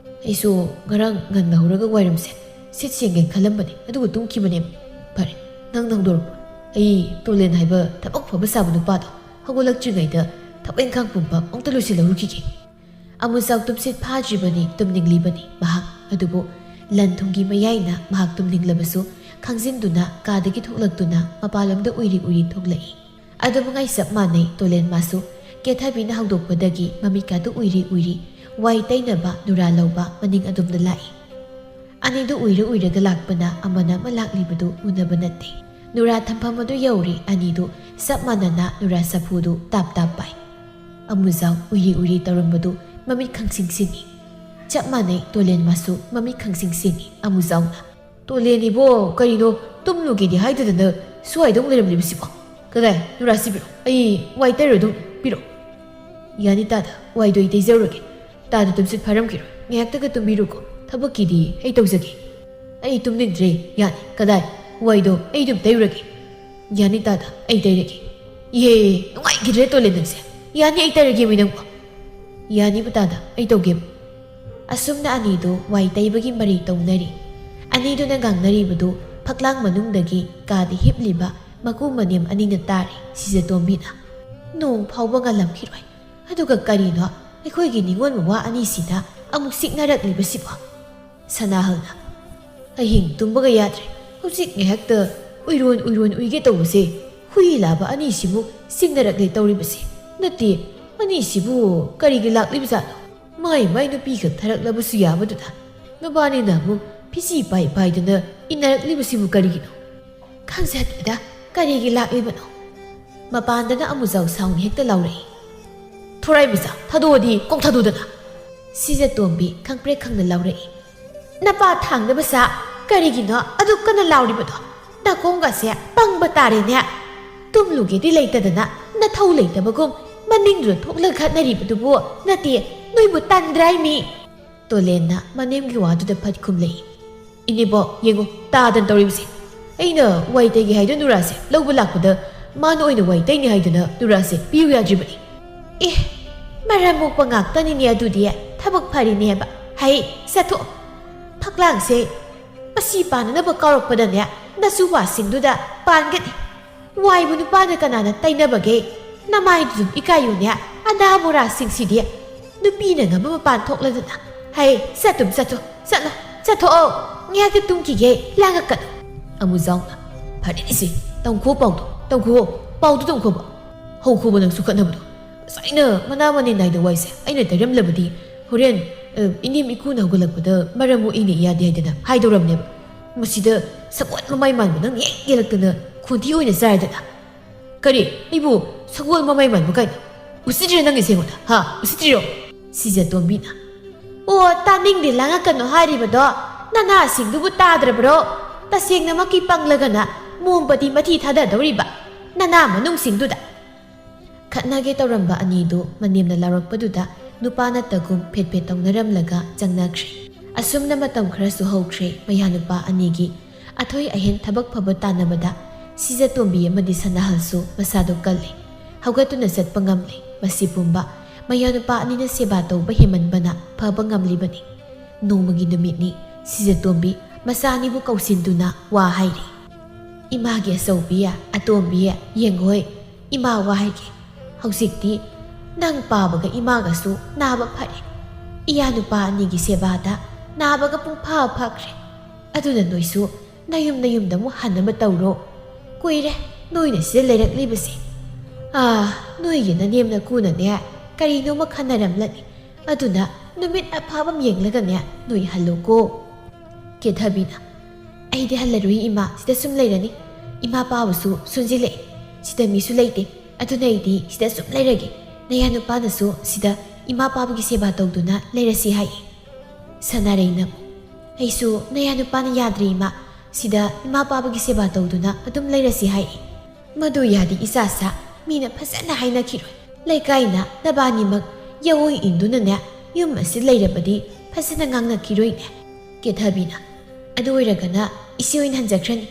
"ꯑꯩꯁꯨ ꯉꯔꯥꯡ ꯉꯟꯅ ꯍꯧꯔꯒ ꯋꯥꯏꯔꯝꯁꯦ ꯁꯤꯠ ꯁꯦꯡꯒꯦꯅ ꯈꯜꯂꯝꯕꯅꯦ, ꯑꯗꯨꯒ ꯇꯨꯝꯈꯤꯕꯅꯦ꯫ ꯐꯔꯦ, ꯅꯪ ꯅꯪꯗꯣꯔꯛꯄ꯭ꯔꯣ? ꯑꯩ ꯇꯣꯂꯦꯟ ꯍꯥꯏꯕ ꯊꯕꯛ ꯐꯕ ꯁꯥꯕ ꯅꯨꯄꯥꯗꯣ ꯍꯧꯒꯠꯂꯛꯇ꯭ꯔꯤꯉꯩꯗ ꯊꯕꯛ ꯏꯪꯈꯥꯡ ꯄꯨꯝꯕ ꯑꯃꯨꯛꯇ ꯂꯣꯏꯁꯤꯜꯍꯧꯔꯨꯈꯤꯒꯦ꯫" ꯑꯃꯨꯖꯥꯎ ꯇꯨꯝꯁꯤꯠ ꯐꯥꯗ꯭ꯔꯤꯕꯅꯤ, ꯇꯨꯝꯅꯤꯡꯂꯤꯕꯅꯤ ꯃꯍꯥꯛ꯫ ꯑꯗꯨꯕꯨ ꯂꯟ ꯊꯨꯝꯒꯤ ꯃꯌꯥꯏꯅ ꯃꯍꯥꯛ ꯇꯨꯝꯅꯤꯡꯂꯕꯁꯨ ꯈꯪꯖꯤꯟꯗꯨꯅ ꯀꯥꯗꯒꯤ ꯊꯣꯛꯂꯛꯇꯨꯅ ꯃꯄꯥꯟꯂꯣꯝꯗ ꯎꯏꯔꯤ ꯎꯏꯔꯤ ꯊꯣꯛꯂꯛꯏ꯫ ꯑꯗꯨ ꯃꯉꯥꯏ ꯆꯞ ꯃꯥꯟꯅꯩ꯫ ꯇꯣꯂꯦꯟ ꯃꯥꯁꯨ ꯀꯦꯊꯕꯤꯅ ꯍꯧꯗꯣꯛꯄꯗꯒꯤ ꯃꯃꯤꯠꯀꯥꯗꯨ ꯎꯏꯔꯤ ꯎꯏꯔꯤ ꯋꯥꯏ ꯇꯩꯅꯕ ꯅꯨꯔꯥ ꯂꯧꯕ ꯃꯅꯤꯡ ꯑꯗꯣꯝꯗ ꯂꯥꯛꯏ꯫ ꯑꯅꯤꯗꯨ ꯎꯏꯔ ꯎꯏꯔꯒ ꯂꯥꯛꯄꯅ ꯑꯃꯅ ꯑꯃ ꯂꯥꯛꯂꯤꯕꯗꯨ ꯎꯅꯕ ꯅꯠꯇꯦ꯫ ꯅꯨꯔꯥ ꯊꯝꯐꯝ ꯑꯗꯨ ꯌꯧꯔꯦ꯫ ꯑꯅꯤꯗꯨ ꯆꯞ ꯃꯥꯟꯅꯅ ꯅꯨꯔꯥ ꯆꯐꯨꯗꯨ ꯇꯥꯞ ꯇꯥꯞ ꯄꯥꯏ꯫ ꯑꯃꯨꯖꯥꯎ ꯎꯏꯔꯤ ꯎꯏꯔꯤ ꯇꯧꯔꯝꯕꯗꯨ ꯃꯃꯤꯠ ꯈꯪꯁꯤꯡ ꯁꯤꯡꯏ꯫ ꯆꯞ ꯃꯥꯟꯅꯩ, ꯇꯣꯂꯦꯟ ꯃꯥꯁꯨ ꯃꯃꯤꯠ ꯈꯪꯁꯤꯡ ꯁꯤꯡꯏ꯫ ꯑꯃꯨꯖꯥꯎꯅ, "ꯇꯣꯂꯦꯟ ꯏꯕꯣ, ꯀꯔꯤꯅꯣ? ꯇꯨꯝꯂꯨꯒꯦꯗꯤ ꯍꯥꯏꯗꯗꯅ ꯁ꯭ꯋꯥꯏꯗ ꯑꯃꯨꯛ ꯂꯩꯔꯝꯂꯤꯕꯁꯤꯕꯣ? ꯀꯗꯥꯏ? ꯅꯨꯔꯥꯁꯤ ꯄꯤꯔꯛꯑꯣ, ꯑꯩ ꯋꯥꯏ ꯇꯩꯔꯣ ꯑꯗꯨꯝ ꯄꯤꯔꯛꯑꯣ꯫" "ꯌꯥꯅꯤ ꯇꯥꯗ, ꯋꯥꯏꯗꯣ ꯑꯩ ꯇꯩꯖꯔꯨꯔꯒꯦ꯫ ꯇꯥꯗ ꯇꯨꯝꯁꯤꯠ ꯐꯥꯔꯝꯈꯤꯔꯣꯏ, ꯉꯥꯏꯍꯥꯛꯇꯒ ꯇꯨꯝꯕꯤꯔꯨꯀꯣ, ꯊꯕꯛꯀꯤꯗꯤ ꯑꯩ ꯇꯧꯖꯒꯦ꯫" "ꯑꯩ ꯇꯨꯝꯅꯤꯡꯗ꯭ꯔꯦ, ꯌꯥꯅꯤ꯫ ꯀꯗꯥꯏ? ꯋꯥꯏꯗꯣ ꯑꯩ ꯑꯗꯨꯝ ꯇꯩꯔꯨꯔꯒꯦ꯫" "ꯌꯥꯅꯤ ꯇꯥꯗ, ꯑꯩ ꯇꯩꯔꯒꯦ꯫" "ꯏꯍꯦ, ꯅꯨꯡꯉꯥꯏꯈꯤꯗ꯭ꯔꯦ ꯇꯣꯂꯦꯟ ꯅꯪꯁꯦ꯫ ꯌꯥꯅꯤ, ꯑꯩ ꯇꯩꯔꯒꯦ ꯃꯤ ꯅꯪꯕꯣ꯫" "ꯌꯥꯅꯤꯕꯨ ꯇꯥꯗ, ꯑꯩ ꯇꯧꯒꯦꯕꯨ꯫" ꯑꯁꯨꯝꯅ ꯑꯅꯤꯗꯨ ꯋꯥꯏ ꯇꯩꯕꯒꯤ ꯃꯔꯩ ꯇꯧꯅꯔꯤ꯫ ꯑꯅꯤꯗꯨꯅ ꯉꯥꯡꯅꯔꯤꯕꯗꯨ ꯐꯛꯂꯥꯡ ꯃꯅꯨꯡꯗꯒꯤ ꯀꯥꯗ ꯍꯤꯞꯂꯤꯕ ꯃꯀꯨ ꯃꯅꯦꯝ ꯑꯅꯤꯅ ꯇꯥꯔꯤ꯫ ꯁꯤꯖꯇꯣꯝꯕꯤꯅ, "ꯅꯣꯡ ꯐꯥꯎꯕ ꯉꯜꯂꯝꯈꯤꯔꯣꯏ꯫ ꯑꯗꯨꯒ ꯀꯔꯤꯅꯣ ꯑꯩꯈꯣꯏꯒꯤ ꯅꯤꯉꯣꯜ ꯃꯋꯥ ꯑꯅꯤꯁꯤꯗ ꯑꯃꯨꯛ ꯆꯤꯛꯅꯔꯛꯂꯤꯕꯁꯤꯕꯣ?" ꯁꯅꯥꯍꯜꯅ, "ꯑꯍꯤꯡ ꯇꯨꯝꯕꯒ ꯌꯥꯗ꯭ꯔꯦ꯫ ꯍꯧꯖꯤꯛ ꯉꯥꯏꯍꯥꯛꯇ ꯎꯏꯔꯣꯟ ꯎꯏꯔꯣꯟ ꯎꯏꯒꯦ ꯇꯧꯕꯁꯦ ꯍꯨꯏ ꯂꯥꯕ ꯑꯅꯤꯁꯤꯃꯨꯛ ꯆꯤꯛꯅꯔꯛꯂꯦ ꯇꯧꯔꯤꯕꯁꯦ꯫ ꯅꯠꯇꯦ, ꯑꯅꯤꯁꯤꯕꯨ ꯀꯔꯤꯒꯤ ꯂꯥꯛꯂꯤꯕꯖꯥꯠꯅꯣ? ꯃꯥꯏ ꯃꯥꯏ ꯅꯨꯄꯤꯈꯛ ꯊꯥꯔꯛꯂꯕꯁꯨ ꯌꯥꯕꯗꯨꯗ ꯃꯕꯥꯅꯤꯅ ꯑꯃꯨꯛ ꯐꯤꯖꯤ ꯄꯥꯏ ꯄꯥꯏꯗꯨꯅ ꯏꯟꯅꯔꯛꯂꯤꯕꯁꯤꯕꯨ ꯀꯔꯤꯒꯤꯅꯣ?" "ꯈꯪꯖꯗꯦꯗ, ꯀꯔꯤꯒꯤ ꯂꯥꯛꯂꯤꯕꯅꯣ?" ꯃꯄꯥꯟꯗꯅ ꯑꯃꯨꯖꯥꯎ ꯁꯥꯎꯅ ꯍꯦꯛꯇ ꯂꯥꯎꯔꯛꯏ꯫ "ꯊꯣꯔꯥꯏ ꯃꯆꯥ, ꯊꯥꯗꯣꯛꯑꯗꯤ ꯀꯣꯛ ꯊꯥꯗꯣꯛꯗꯅ!" ꯁꯤꯖꯇꯣꯝꯕꯤ ꯈꯪꯄ꯭ꯔꯦꯛ ꯈꯪꯅ ꯂꯥꯎꯔꯛꯏ꯫ "ꯅꯄꯥ ꯊꯥꯡꯗꯕ ꯁꯥ, ꯀꯔꯤꯒꯤꯅꯣ ꯑꯗꯨꯛ ꯀꯟꯅ ꯂꯥꯎꯔꯤꯕꯗꯣ? ꯅꯥꯀꯣꯡꯒꯁꯦ ꯄꯪꯕ ꯇꯥꯔꯦꯅꯦ꯫ ꯇꯨꯝꯂꯨꯒꯦꯗꯤ ꯂꯩꯇꯗꯅ ꯅꯊꯧ ꯂꯩꯇꯕꯒꯨꯝ ꯃꯅꯤꯡꯗꯨꯗ ꯊꯣꯛꯂꯒ ꯈꯠꯅꯔꯤꯕꯗꯨꯕꯨ ꯅꯠꯇꯦ, ꯅꯣꯏꯕꯨ ꯇꯟꯗ꯭ꯔꯥꯏ ꯃꯤ?" ꯇꯣꯂꯦꯟꯅ ꯃꯅꯦꯝꯒꯤ ꯋꯥꯗꯨꯗ ꯐꯠ ꯈꯨꯝꯂꯛꯏ꯫ "ꯏꯅꯦꯕꯣꯛ, ꯌꯦꯡꯉꯨ, ꯇꯥꯗꯅ ꯇꯧꯔꯤꯕꯁꯦ꯫ ꯑꯩꯅ ꯋꯥꯏ ꯇꯩꯒꯦ ꯍꯥꯏꯗꯨꯅ ꯅꯨꯔꯥꯁꯦ ꯂꯧꯕ ꯂꯥꯛꯄꯗ ꯃꯥꯅ ꯑꯣꯏꯅ ꯋꯥꯏ ꯇꯩꯅꯤ ꯍꯥꯏꯗꯨꯅ ꯅꯨꯔꯥꯁꯦ ꯄꯤꯌꯨ ꯌꯥꯗ꯭ꯔꯤꯕꯅꯤ꯫" "ꯑꯦ, ꯃꯔꯝ ꯃꯣꯛꯄ ꯉꯥꯛꯇꯅꯤꯅꯦ ꯑꯗꯨꯗꯤ꯫ ꯊꯕꯛ ꯐꯔꯤꯅꯦꯕ꯫ ꯍꯩ, ꯆꯠꯊꯣꯛ꯫ ꯐꯛꯂꯥꯡꯁꯦ ꯃꯁꯤ ꯄꯥꯟꯅꯅꯕ ꯀꯥꯎꯔꯛꯄꯗꯅꯦ, ꯅꯁꯨ ꯋꯥꯁꯤꯡꯗꯨꯗ ꯄꯥꯟꯒꯅꯤ꯫ ꯋꯥꯏꯕꯨ ꯅꯨꯄꯥꯅ ꯀꯅꯥꯅ ꯇꯩꯅꯕꯒꯦ? ꯅꯃꯥꯏꯗꯨꯁꯨ ꯏꯀꯥꯏꯌꯨꯅꯦ, ꯑꯅꯥ ꯃꯣꯔꯥꯁꯤꯡꯁꯤꯗꯤ꯫ ꯅꯨꯄꯤꯅ ꯉꯝꯕ ꯃꯄꯥꯟ ꯊꯣꯛꯂꯗꯅ꯫ ꯍꯩ, ꯆꯠꯇꯨꯝ ꯆꯠꯇꯨ, ꯆꯠꯂꯣ, ꯆꯠꯊꯣꯛꯑꯣ꯫ ꯉꯥꯏꯍꯥꯛꯇꯤ ꯇꯨꯝꯈꯤꯒꯦ, ꯂꯥꯡꯉꯛꯀꯅꯨ꯫" ꯑꯃꯨꯖꯥꯎꯅ, "ꯐꯔꯦꯅꯦꯁꯦ, ꯇꯝꯈꯣ ꯄꯥꯎꯗꯣ, ꯇꯝꯈꯣ, ꯄꯥꯎꯗꯣ ꯇꯝꯈꯣꯕ꯫ ꯍꯧꯈꯣꯕ ꯅꯪꯁꯨ ꯈꯠꯅꯕꯗꯣ꯫ ꯉꯁꯥꯏꯅ ꯃꯅꯥ ꯃꯅꯤꯟ ꯅꯥꯏꯗ ꯋꯥꯏꯁꯦ ꯑꯩꯅ ꯇꯩꯔꯝꯂꯕꯗꯤ ꯍꯣꯔꯦꯟ, ꯑ, ꯏꯅꯦꯝ ꯏꯀꯨꯅ ꯍꯧꯒꯠꯂꯛꯄꯗ ꯃꯔꯝ ꯃꯣꯛꯏꯅꯦ ꯌꯥꯗꯦ ꯍꯥꯏꯗꯅ ꯍꯥꯏꯗꯧꯔꯝꯅꯦꯕ꯫ ꯃꯁꯤꯗ ꯁꯒꯣꯜ ꯃꯃꯥꯏ ꯃꯥꯟꯕ ꯅꯪ ꯍꯦꯛ ꯌꯦꯜꯂꯛꯇꯅ ꯈꯣꯟꯊꯤ ꯑꯣꯏꯅ ꯆꯥꯔꯗꯅ꯫" "ꯀꯔꯤ? ꯑꯩꯕꯨ ꯁꯒꯣꯜ ꯃꯃꯥꯏ ꯃꯥꯟꯕ ꯀꯥꯏꯅ? ꯎꯁꯤꯠꯇ꯭ꯔꯤꯔꯣ ꯅꯪꯒꯤꯁꯦ ꯑꯩꯉꯣꯟꯗ? ꯍꯥ? ꯎꯁꯤꯠꯇ꯭ꯔꯤꯔꯣ?" ꯁꯤꯖꯇꯣꯝꯕꯤꯅ, "ꯑꯣ, ꯇꯥꯅꯤꯡꯗꯦ ꯂꯥꯡꯉꯛꯀꯅꯨ ꯍꯥꯏꯔꯤꯕꯗꯣ꯫ ꯅꯅꯥꯁꯤꯡꯗꯨꯕꯨ ꯇꯥꯗ꯭ꯔꯕ꯭ꯔꯣ? ꯇꯁꯦꯡꯅꯃꯛꯀꯤ ꯄꯪꯂꯒꯅ ꯃꯣꯝꯕꯗꯤ ꯃꯊꯤ ꯊꯥꯗꯗꯧꯔꯤꯕ ꯅꯅꯥ ꯃꯅꯨꯡꯁꯤꯡꯗꯨꯗ꯫" ꯈꯠꯅꯒꯦ ꯇꯧꯔꯝꯕ ꯑꯅꯤꯗꯨ ꯃꯅꯦꯝꯅ ꯂꯥꯎꯔꯛꯄꯗꯨꯗ ꯅꯨꯄꯥ ꯅꯠꯇꯒꯨꯝ ꯐꯦꯠ ꯐꯦꯠ ꯇꯧꯅꯔꯝꯂꯒ ꯆꯪꯅꯈ꯭ꯔꯦ꯫ ꯑꯁꯨꯝꯅ ꯃꯇꯝ ꯈꯔꯁꯨ ꯍꯧꯈ꯭ꯔꯦ꯫ ꯃꯌꯥꯅꯨꯄꯥ ꯑꯅꯤꯒꯤ ꯑꯊꯣꯏ ꯑꯍꯦꯟ ꯊꯕꯛ ꯐꯕ ꯇꯥꯟꯅꯕꯗ ꯁꯤꯖꯇꯣꯝꯕꯤ ꯑꯃꯗꯤ ꯁꯅꯥꯍꯜꯁꯨ ꯃꯁꯥꯗꯨ ꯀꯜꯂꯦ꯫ ꯍꯧꯒꯠꯇꯨꯅ ꯆꯠꯄ ꯉꯝꯂꯦ꯫ ꯃꯁꯤ ꯄꯨꯝꯕ ꯃꯌꯥꯅꯨꯄꯥ ꯑꯅꯤꯅ ꯁꯦꯕꯥ ꯇꯧꯕ ꯍꯦꯟꯃꯟꯕꯅ ꯐꯕ ꯉꯝꯂꯤꯕꯅꯤ꯫ ꯅꯣꯡꯃꯒꯤ ꯅꯨꯃꯤꯠꯅꯤ꯫ ꯁꯤꯖꯇꯣꯝꯕꯤ ꯃꯆꯥ ꯑꯅꯤꯕꯨ ꯀꯧꯁꯤꯟꯗꯨꯅ ꯋꯥ ꯍꯥꯏꯔꯤ꯫ "ꯏꯃꯥꯒꯤ ꯑꯆꯧꯕꯤ, ꯑꯇꯣꯝꯕꯤ, ꯌꯦꯡꯉꯣꯏ, ꯏꯃꯥ ꯋꯥ ꯍꯥꯏꯒꯦ꯫ ꯍꯧꯖꯤꯛꯇꯤ ꯅꯪ ꯄꯥꯕꯒ ꯏꯃꯥꯒꯁꯨ ꯅꯥꯕ ꯐꯔꯦ꯫ ꯏꯌꯥ ꯅꯨꯄꯥ ꯑꯅꯤꯒꯤ ꯁꯦꯕꯥꯗ ꯅꯥꯕꯒ ꯄꯨꯡꯐꯥ ꯐꯈ꯭ꯔꯦ꯫ ꯑꯗꯨꯅ ꯅꯣꯏꯁꯨ ꯅꯌꯨꯝ ꯅꯌꯨꯝꯗ ꯑꯃꯨꯛ ꯍꯟꯅꯕ ꯇꯧꯔꯣ꯫ ꯀꯨꯏꯔꯦ ꯅꯣꯏꯅ ꯁꯤꯗ ꯂꯩꯔꯛꯂꯤꯕꯁꯦ꯫ ꯑꯥ, ꯅꯣꯏꯒꯤ ꯅꯅꯦꯝ ꯅꯀꯨꯅꯅꯦ ꯀꯔꯤꯅꯣꯃ ꯈꯟꯅꯔꯝꯂꯅꯤ꯫ ꯑꯗꯨꯅ ꯅꯨꯃꯤꯠ ꯑꯐꯕ ꯑꯃ ꯌꯦꯡꯂꯒꯅꯦ ꯅꯣꯏ ꯍꯜꯂꯣꯀꯣ꯫" ꯀꯦꯊꯕꯤꯅ, "ꯑꯩꯗꯤ ꯍꯜꯂꯔꯣꯏ ꯏꯃꯥ, ꯁꯤꯗ ꯁꯨꯝ ꯂꯩꯔꯅꯤ꯫ ꯏꯃꯥ ꯄꯥꯕꯁꯨ ꯁꯣꯟꯖꯤꯜꯂꯛꯑꯦ꯫ ꯁꯤꯗ ꯃꯤꯁꯨ ꯂꯩꯇꯦ꯫ ꯑꯗꯨꯅ ꯑꯩꯗꯤ ꯁꯤꯗ ꯁꯨꯝ ꯂꯩꯔꯒꯦ꯫ ꯅꯌꯥ ꯅꯨꯄꯥꯅꯁꯨ ꯁꯤꯗ ꯏꯃꯥ ꯄꯥꯕꯒꯤ ꯁꯦꯕꯥ ꯇꯧꯗꯨꯅ ꯂꯩꯔꯁꯤ ꯍꯥꯏꯌꯦ꯫ ꯁꯅꯥꯔꯩꯅ ꯑꯃꯨꯛ, "ꯑꯩꯁꯨ ꯅꯌꯥ ꯅꯨꯄꯥꯅ ꯌꯥꯗ꯭ꯔꯦ ꯏꯃꯥ, ꯁꯤꯗ ꯏꯃꯥ ꯄꯥꯕꯒꯤ ꯁꯦꯕꯥ ꯇꯧꯗꯨꯅ ꯑꯗꯨꯝ ꯂꯩꯔꯁꯤ ꯍꯥꯏꯌꯦ꯫ ꯃꯗꯨ ꯌꯥꯗꯤ ꯏꯆꯥ ꯁꯥ, ꯃꯤꯅ ꯐꯖꯅ ꯍꯥꯏꯅꯈꯤꯔꯣꯏ꯫ ꯂꯩꯀꯥꯏꯅ ꯅꯕꯥꯅꯤꯃꯛ ꯌꯥꯑꯣꯡ ꯏꯟꯗꯨꯅꯅꯦ ꯌꯨꯝ ꯑꯁꯤ ꯂꯩꯔꯕꯗꯤ ꯐꯖꯅ ꯉꯥꯡꯅꯈꯤꯔꯣꯏꯅꯦ꯫" ꯀꯦꯊꯕꯤꯅ, "ꯑꯗꯨ ꯑꯣꯏꯔꯒꯅ ꯏꯆꯦ ꯑꯣꯏꯅ ꯍꯟꯖꯈ꯭ꯔꯅꯤ꯫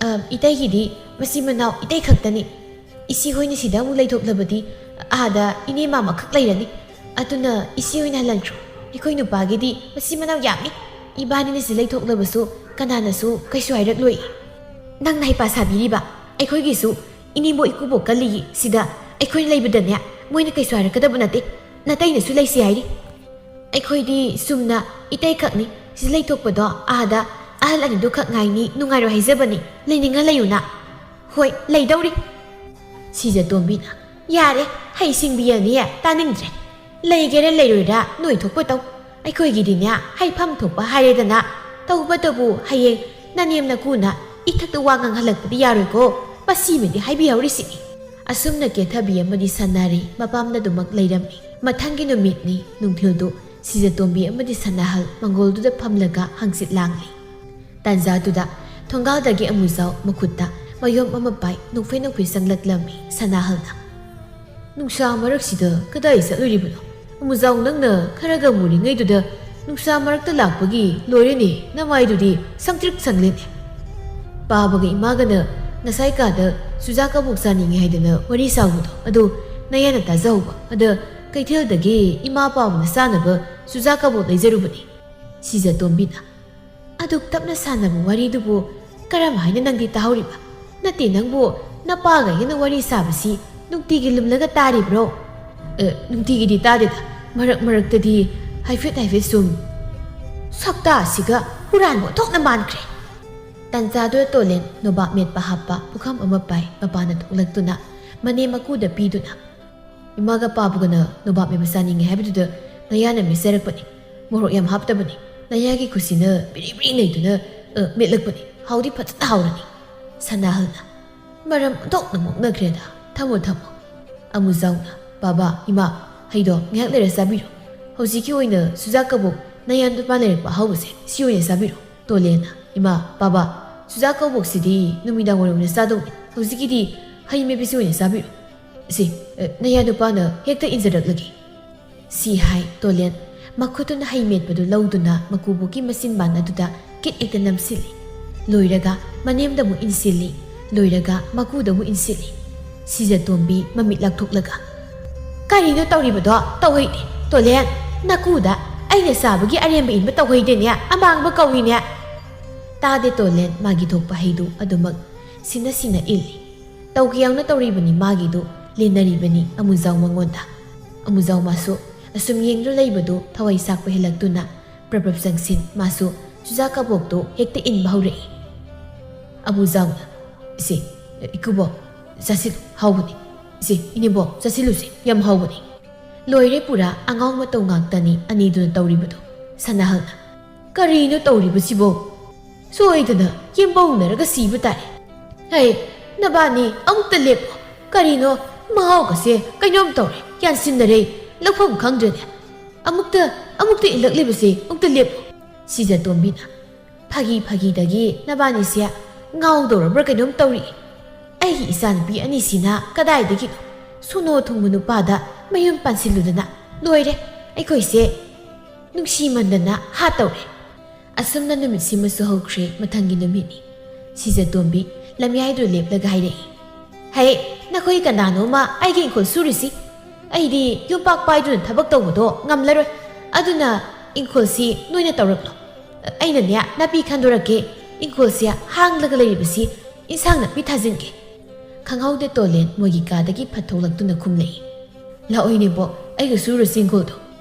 ꯑ, ꯏꯇꯩꯒꯤꯗꯤ ꯃꯆꯤꯟ ꯃꯅꯥꯎ ꯏꯇꯩ ꯈꯛꯇꯅꯤ꯫ ꯏꯆꯦ ꯍꯣꯏꯅ ꯁꯤꯗ ꯑꯃꯨꯛ ꯂꯩꯊꯣꯛꯂꯕꯗꯤ ꯑꯥꯗ ꯏꯅꯦ ꯃꯥꯃꯈꯛ ꯂꯩꯔꯅꯤ꯫ ꯑꯗꯨꯅ ꯏꯆꯦ ꯍꯣꯏꯅ ꯍꯜꯍꯟꯈ꯭ꯔꯣ꯫ ꯑꯩꯈꯣꯏ ꯅꯨꯄꯥꯒꯤꯗꯤ ꯃꯆꯤꯟ ꯃꯅꯥꯎ ꯌꯥꯝꯃꯤ꯫ ꯏꯕꯥꯅꯤꯅ ꯁꯤꯗ ꯂꯩꯊꯣꯛꯂꯕꯁꯨ ꯀꯅꯥꯅꯁꯨ ꯀꯩꯁꯨ ꯍꯥꯏꯔꯛꯂꯣꯏ꯫" "ꯅꯪꯅ ꯍꯩꯄꯥ ꯁꯥꯕꯤꯔꯤꯕ? ꯑꯩꯈꯣꯏꯒꯤꯁꯨ ꯏꯅꯦꯝꯕꯣꯛ ꯏꯀꯨꯕꯣꯛꯀ ꯂꯩꯌꯦ ꯁꯤꯗ꯫ ꯑꯩꯈꯣꯏꯅ ꯂꯩꯕꯗꯅꯦ ꯃꯣꯏꯅ ꯀꯩꯁꯨ ꯍꯥꯏꯔꯛꯀꯗꯕ ꯅꯠꯇꯦ꯫ ꯅꯇꯩꯅꯁꯨ ꯂꯩꯁꯤ ꯍꯥꯏꯔꯤ꯫" "ꯑꯩꯈꯣꯏꯗꯤ ꯆꯨꯝꯅ ꯏꯇꯩꯈꯛꯅꯤ꯫ ꯁꯤꯗ ꯂꯩꯊꯣꯛꯄꯗꯣ ꯑꯥꯗ ꯑꯍꯜ ꯑꯅꯤꯗꯨ ꯈꯛ ꯉꯥꯏꯅꯤ, ꯅꯨꯡꯉꯥꯏꯔꯣꯏ ꯍꯥꯏꯖꯕꯅꯤ꯫ ꯂꯩꯅꯤꯡꯉ ꯂꯩꯌꯨꯅ꯫" "ꯍꯣꯏ, ꯂꯩꯗꯧꯔꯤ꯫" ꯁꯤꯖꯇꯣꯝꯕꯤꯅ, "ꯌꯥꯔꯦ, ꯍꯩ ꯁꯤꯡꯕꯤ ꯑꯅꯤ ꯇꯥꯅꯤꯡꯗ꯭ꯔꯦ꯫ ꯂꯩꯒꯦꯔꯥ ꯂꯩꯔꯣꯏꯔꯥ ꯅꯣꯏ ꯊꯣꯛꯄ ꯇꯧ꯫ ꯑꯩꯈꯣꯏꯒꯤꯗꯤꯅꯦ ꯍꯩꯐꯝ ꯊꯣꯛꯄ ꯍꯥꯏꯔꯦꯗꯅ꯫ ꯇꯧꯕꯇꯕꯨ ꯍꯌꯦꯡ ꯅꯅꯦꯝ ꯅꯀꯨꯅ ꯏꯊꯛꯇ ꯋꯥ ꯉꯥꯡꯍꯜꯂꯛꯄꯗꯤ ꯌꯥꯔꯣꯏꯀꯣ꯫ ꯃꯁꯤꯃꯗꯤ ꯍꯥꯏꯕꯤꯍꯧꯔꯤꯁꯤꯅꯤ꯫" ꯑꯁꯨꯝꯅ ꯀꯦꯊꯕꯤ ꯑꯃꯗꯤ ꯁꯅꯥꯔꯩ ꯃꯄꯥꯝꯗ ꯑꯗꯨꯃꯛ ꯂꯩꯔꯝꯃꯤ꯫ ꯃꯊꯪꯒꯤ ꯅꯨꯃꯤꯠꯅꯤ꯫ ꯅꯨꯡꯊꯤꯜꯗꯨ ꯁꯤꯖꯇꯣꯝꯕꯤ ꯑꯃꯗꯤ ꯁꯅꯥꯍꯜ ꯃꯪꯒꯣꯜꯗꯨꯗ ꯐꯝꯂꯒ ꯍꯪꯆꯤꯠ ꯂꯥꯡꯂꯤ꯫ ꯇꯥꯟꯖꯥꯗꯨꯗ ꯊꯣꯡꯒꯥꯜꯗꯒꯤ ꯑꯃꯨꯖꯥꯎ ꯃꯈꯨꯠꯇ ꯃꯌꯣꯝ ꯑꯃ ꯄꯥꯏ ꯅꯣꯛꯐꯦ ꯅꯣꯛꯐꯦ ꯆꯪꯂꯛꯂꯝꯃꯤ꯫ ꯁꯅꯥꯍꯜꯅ, "ꯅꯨꯡꯁꯥ ꯃꯔꯛꯁꯤꯗ ꯀꯗꯥꯏ ꯆꯠꯂꯨꯔꯤꯕꯅꯣ? ꯑꯃꯨꯖꯥꯎ, ꯅꯪꯅ ꯈꯔꯒ ꯃꯨꯔꯤꯉꯩꯗꯨꯗ ꯅꯨꯡꯁꯥ ꯃꯔꯛꯇ ꯂꯥꯛꯄꯒꯤ ꯂꯣꯏꯔꯦꯅꯦ, ꯅꯃꯥꯏꯗꯨꯗꯤ ꯁꯪꯇ꯭ꯔꯤꯛ ꯁꯪꯂꯦꯅꯦ꯫" "ꯄꯥꯕꯒ ꯏꯃꯥꯒꯅ ꯉꯁꯥꯏ ꯀꯥꯗ ꯆꯨꯖꯥꯛ ꯀꯕꯣꯛ ꯆꯥꯅꯤꯡꯉꯤ ꯍꯥꯏꯗꯅ ꯋꯥꯔꯤ ꯁꯥꯎꯕꯗꯣ, ꯑꯗꯨ ꯅꯌꯥꯅ ꯇꯥꯖꯍꯧꯕ꯫ ꯑꯗ ꯀꯩꯊꯦꯜꯗꯒꯤ ꯏꯃꯥ ꯄꯥꯕꯅ ꯆꯥꯅꯕ ꯆꯨꯖꯥꯛ ꯀꯕꯣꯛ ꯂꯩꯖꯔꯨꯕꯅꯤ꯫" ꯁꯤꯖꯇꯣꯝꯕꯤꯅ, "ꯑꯗꯨꯛ ꯇꯞꯅ ꯁꯥꯟꯅꯕ ꯋꯥꯔꯤꯗꯨꯕꯨ ꯀꯔꯝ ꯍꯥꯏꯅ ꯅꯪꯗꯤ ꯇꯥꯍꯧꯔꯤꯕ? ꯅꯠꯇꯦ, ꯅꯪꯕꯨ ꯅꯄꯥꯒ ꯍꯦꯟꯅ ꯋꯥꯔꯤ ꯁꯥꯕꯁꯤ ꯅꯨꯡꯇꯤꯒꯤ ꯂꯨꯝꯂꯒ ꯇꯥꯔꯤꯕ꯭ꯔꯣ?" "ꯑꯦ, ꯅꯨꯡꯇꯤꯒꯤꯗꯤ ꯇꯥꯗꯦꯗ, ꯃꯔꯛ ꯃꯔꯛꯇꯗꯤ ꯍꯥꯏꯐꯦꯠ ꯍꯥꯏꯐꯦꯠ ꯁꯨꯝ꯫" "ꯁꯛꯇꯥꯁꯤꯒ ꯍꯨꯔꯥꯟꯕ ꯑꯣꯟꯊꯣꯛꯅ ꯃꯥꯟꯈ꯭ꯔꯦ꯫" ꯇꯥꯟꯖꯥꯗꯨꯗ ꯇꯣꯂꯦꯟ ꯅꯣꯕꯥꯞ ꯃꯦꯠꯄ ꯍꯥꯞꯄ ꯄꯨꯈꯝ ꯑꯃ ꯄꯥꯏ ꯃꯄꯥꯅ ꯊꯣꯛꯂꯛꯇꯨꯅ ꯃꯅꯦꯝ ꯃꯀꯨꯗ ꯄꯤꯗꯨꯅ, "ꯏꯃꯥꯒ ꯄꯥꯕꯒꯅ ꯅꯣꯕꯥꯞ ꯃꯦꯠꯄ ꯆꯥꯅꯤꯡꯉꯦ ꯍꯥꯏꯕꯗꯨꯗ ꯅꯌꯥꯅ ꯃꯦꯠꯆꯔꯛꯄꯅꯤ꯫ ꯃꯣꯔꯣꯛ ꯌꯥꯝ ꯍꯥꯞꯇꯕꯅꯤ꯫ ꯅꯌꯥꯒꯤ ꯈꯨꯠꯁꯤꯅ ꯕꯤꯔꯤ ꯕꯤꯔꯤ ꯅꯩꯗꯨꯅ, ꯑ, ꯃꯦꯠꯂꯛꯄꯅꯤ꯫ ꯍꯥꯎꯗꯤ ꯐꯖꯅ ꯍꯥꯎꯔꯅꯤ꯫" ꯁꯅꯥꯍꯜꯅ, "ꯃꯔꯝ ꯑꯣꯟꯊꯣꯛꯅ ꯃꯣꯛꯅꯈ꯭ꯔꯦꯗ꯫ ꯊꯝꯃꯣ, ꯊꯝꯃꯣ꯫" ꯑꯃꯨꯖꯥꯎꯅ, "ꯕꯥꯕꯥ, ꯏꯃꯥ, ꯍꯩꯗꯣ ꯉꯥꯏꯍꯥꯛ ꯂꯩꯔ ꯆꯥꯕꯤꯔꯣ꯫ ꯍꯧꯖꯤꯛꯀꯤ ꯑꯣꯏꯅ ꯆꯨꯖꯥꯛ ꯀꯕꯣꯛ ꯅꯌꯥ ꯅꯨꯄꯥ ꯂꯩꯔꯛꯄ ꯑꯍꯥꯎꯕꯁꯦ ꯁꯤ ꯑꯣꯏꯅ ꯆꯥꯕꯤꯔꯣ꯫" ꯇꯣꯂꯦꯟꯅ, "ꯏꯃꯥ, ꯕꯥꯕꯥ, ꯆꯨꯖꯥꯛ ꯀꯕꯣꯛꯁꯤꯗꯤ ꯅꯨꯃꯤꯗꯥꯡ ꯋꯥꯏꯔꯝ ꯑꯣꯏꯅ ꯆꯥꯗꯧꯅꯤ꯫ ꯍꯧꯖꯤꯛꯀꯤꯗꯤ ꯍꯩ ꯃꯦꯠꯄꯁꯤ ꯑꯣꯏꯅ ꯆꯥꯕꯤꯔꯣ꯫ ꯁꯤ, ꯑ, ꯅꯌꯥ ꯅꯨꯄꯥꯅ ꯍꯦꯛꯇ ꯏꯟꯖꯔꯛꯂꯒꯦ꯫" ꯁꯤ ꯍꯥꯏ ꯇꯣꯂꯦꯟ ꯃꯈꯨꯠꯇꯨꯅ ꯍꯩ ꯃꯦꯠꯄꯗꯨ ꯂꯧꯗꯨꯅ ꯃꯀꯨꯕꯣꯛꯀꯤ ꯃꯆꯤꯟꯕꯥꯟ ꯑꯗꯨꯗ ꯀꯤꯠ ꯍꯦꯛꯇ ꯅꯝꯁꯤꯜꯂꯤ꯫ ꯂꯣꯏꯔꯒ ꯃꯅꯦꯝꯗ ꯑꯃꯨꯛ ꯏꯟꯁꯤꯜꯂꯤ꯫ ꯂꯣꯏꯔꯒ ꯃꯀꯨꯗ ꯑꯃꯨꯛ ꯏꯟꯁꯤꯜꯂꯤ꯫ ꯁꯤꯖꯇꯣꯝꯕꯤ ꯃꯃꯤꯠ ꯂꯥꯛꯊꯣꯛꯂꯒ, "ꯀꯔꯤꯅꯣ ꯇꯧꯔꯤꯕꯗꯣ? ꯇꯧꯍꯩꯗꯦ꯫ ꯇꯣꯂꯦꯟ, ꯅꯀꯨꯗ ꯑꯩꯅ ꯆꯥꯕꯒꯤ ꯑꯔꯦꯝꯕ ꯏꯟꯕ ꯇꯧꯍꯩꯗꯦꯅꯦ꯫ ꯑꯃꯥꯡꯕ ꯀꯧꯏꯅꯦ꯫" ꯇꯥꯗꯦ ꯇꯣꯂꯦꯟ ꯃꯥꯒꯤ ꯊꯣꯛꯄ ꯍꯩꯗꯨ ꯑꯗꯨꯃꯛ ꯁꯤꯅ ꯁꯤꯅ ꯏꯜꯂꯤ꯫ ꯇꯧꯈꯤꯌꯥꯎꯅ ꯇꯧꯔꯤꯕꯅꯤ ꯃꯥꯒꯤꯗꯨ, ꯂꯦꯟꯅꯔꯤꯕꯅꯤ ꯑꯃꯨꯖꯥꯎ ꯃꯉꯣꯟꯗ꯫ ꯑꯃꯨꯖꯥꯎ ꯃꯥꯁꯨ ꯑꯁꯨꯝ ꯌꯦꯡꯗꯨꯅ ꯂꯩꯕꯗꯨ ꯊꯋꯥꯏ ꯁꯥꯛꯄ ꯍꯦꯜꯂꯛꯇꯨꯅ ꯄ꯭ꯔꯞ ꯄ꯭ꯔꯞ ꯆꯪꯁꯤꯟ ꯃꯥꯁꯨ ꯆꯨꯖꯥꯛ ꯀꯕꯣꯛꯇꯨ ꯍꯦꯛꯇ ꯏꯟꯕ ꯍꯧꯔꯛꯏ꯫ ꯑꯃꯨꯖꯥꯎꯅ, "ꯏꯆꯦ, ꯏꯀꯨꯕꯣꯛ, ꯆꯥꯁꯤꯜꯂꯨ, ꯍꯥꯎꯕꯅꯤ꯫ ꯏꯆꯦ, ꯏꯅꯦꯕꯣꯛ, ꯆꯥꯁꯤꯜꯂꯨꯁꯦ, ꯌꯥꯝ ꯍꯥꯎꯕꯅꯤ꯫" ꯂꯣꯏꯔꯦ ꯄꯨꯔꯥ ꯑꯉꯥꯎ ꯃꯇꯧ ꯉꯥꯛꯇꯅꯤ ꯑꯅꯤꯗꯨꯅ ꯇꯧꯔꯤꯕꯗꯨ꯫ ꯁꯅꯥꯍꯜꯅ, "ꯀꯔꯤꯅꯣ ꯇꯧꯔꯤꯕꯁꯤꯕꯣ? ꯁꯣꯏꯗꯅ ꯌꯦꯝꯕꯧꯅꯔꯒ ꯁꯤꯕ ꯇꯥꯔꯦ꯫ ꯍꯩ, ꯅꯕꯥꯅꯤ ꯑꯃꯨꯛꯇ ꯂꯦꯞꯄꯣ꯫ ꯀꯔꯤꯅꯣ ꯃꯍꯥꯎꯒꯁꯦ ꯀꯩꯅꯣꯝ ꯇꯧꯔꯦ, ꯌꯥꯟꯁꯤꯟꯅꯔꯦ, ꯂꯧꯐꯝ ꯈꯪꯗ꯭ꯔꯦꯅꯦ꯫ ꯑꯃꯨꯛꯇ, ꯑꯃꯨꯛꯇ ꯏꯜꯂꯛꯂꯤꯕꯁꯦ ꯑꯃꯨꯛꯇ ꯂꯦꯞꯄꯣ꯫" ꯁꯤꯖꯇꯣꯝꯕꯤꯅ, "ꯐꯥꯒꯤ ꯐꯥꯒꯤꯗꯒꯤ ꯅꯕꯥꯅꯤꯁꯦ ꯉꯥꯎꯗꯧꯔꯕ꯭ꯔꯥ ꯀꯩꯅꯣꯝ ꯇꯧꯔꯤ꯫ ꯑꯩꯒꯤ ꯏꯆꯥꯅꯨꯄꯤ ꯑꯅꯤꯁꯤꯅ ꯀꯗꯥꯏꯗꯒꯤꯅꯣ ꯁꯣꯅꯣ ꯊꯨꯡꯕ ꯅꯨꯄꯥꯗ ꯃꯌꯨꯝ ꯄꯥꯟꯁꯤꯜꯂꯨꯗꯅ ꯂꯣꯏꯔꯦ꯫ ꯑꯩꯈꯣꯏꯁꯦ ꯅꯨꯡꯁꯤꯃꯟꯗꯅ ꯍꯥꯠꯇꯧꯔꯦ꯫" ꯑꯁꯨꯝꯅ ꯅꯨꯃꯤꯠꯁꯤꯃꯁꯨ ꯍꯧꯈ꯭ꯔꯦ꯫ ꯃꯊꯪꯒꯤ ꯅꯨꯃꯤꯠꯅꯤ꯫ ꯁꯤꯖꯇꯣꯝꯕꯤ ꯂꯝꯌꯥꯏꯗꯨ ꯂꯦꯞꯂꯒ ꯍꯥꯏꯔꯛꯏ, "ꯍꯩ, ꯅꯈꯣꯏ ꯀꯅꯥꯅꯣꯃ ꯑꯩꯒꯤ ꯏꯪꯈꯣꯜ ꯁꯨꯔꯨꯁꯤ꯫ ꯑꯩꯗꯤ ꯌꯨꯝꯄꯥꯛ ꯄꯥꯏꯗꯨꯅ ꯊꯕꯛ ꯇꯧꯕꯗꯣ ꯉꯝꯂꯔꯣꯏ꯫ ꯑꯗꯨꯅ ꯏꯪꯈꯣꯜꯁꯤ ꯅꯣꯏꯅ ꯇꯧꯔꯛꯂꯣ꯫ ꯑꯩꯅꯅꯦ ꯅꯥꯄꯤ ꯈꯟꯗꯣꯔꯛꯀꯦ꯫ ꯏꯪꯈꯣꯜꯁꯦ ꯍꯥꯡꯂꯒ ꯂꯩꯔꯤꯕꯁꯤ ꯏꯟꯁꯥꯡ ꯅꯥꯄꯤ ꯊꯥꯖꯤꯟꯒꯦ꯫" ꯈꯪꯍꯧꯗꯦ ꯇꯣꯂꯦꯟ ꯃꯣꯏꯒꯤ ꯀꯥꯗꯒꯤ ꯐꯠ ꯊꯣꯛꯂꯛꯇꯨꯅ ꯈꯨꯝꯂꯛꯏ꯫ "ꯂꯥꯛꯑꯣꯏꯅꯦꯕꯣ, ꯑꯩꯒ ꯁꯨꯔꯁꯤ ꯏꯪꯈꯣꯜꯗꯣ꯫"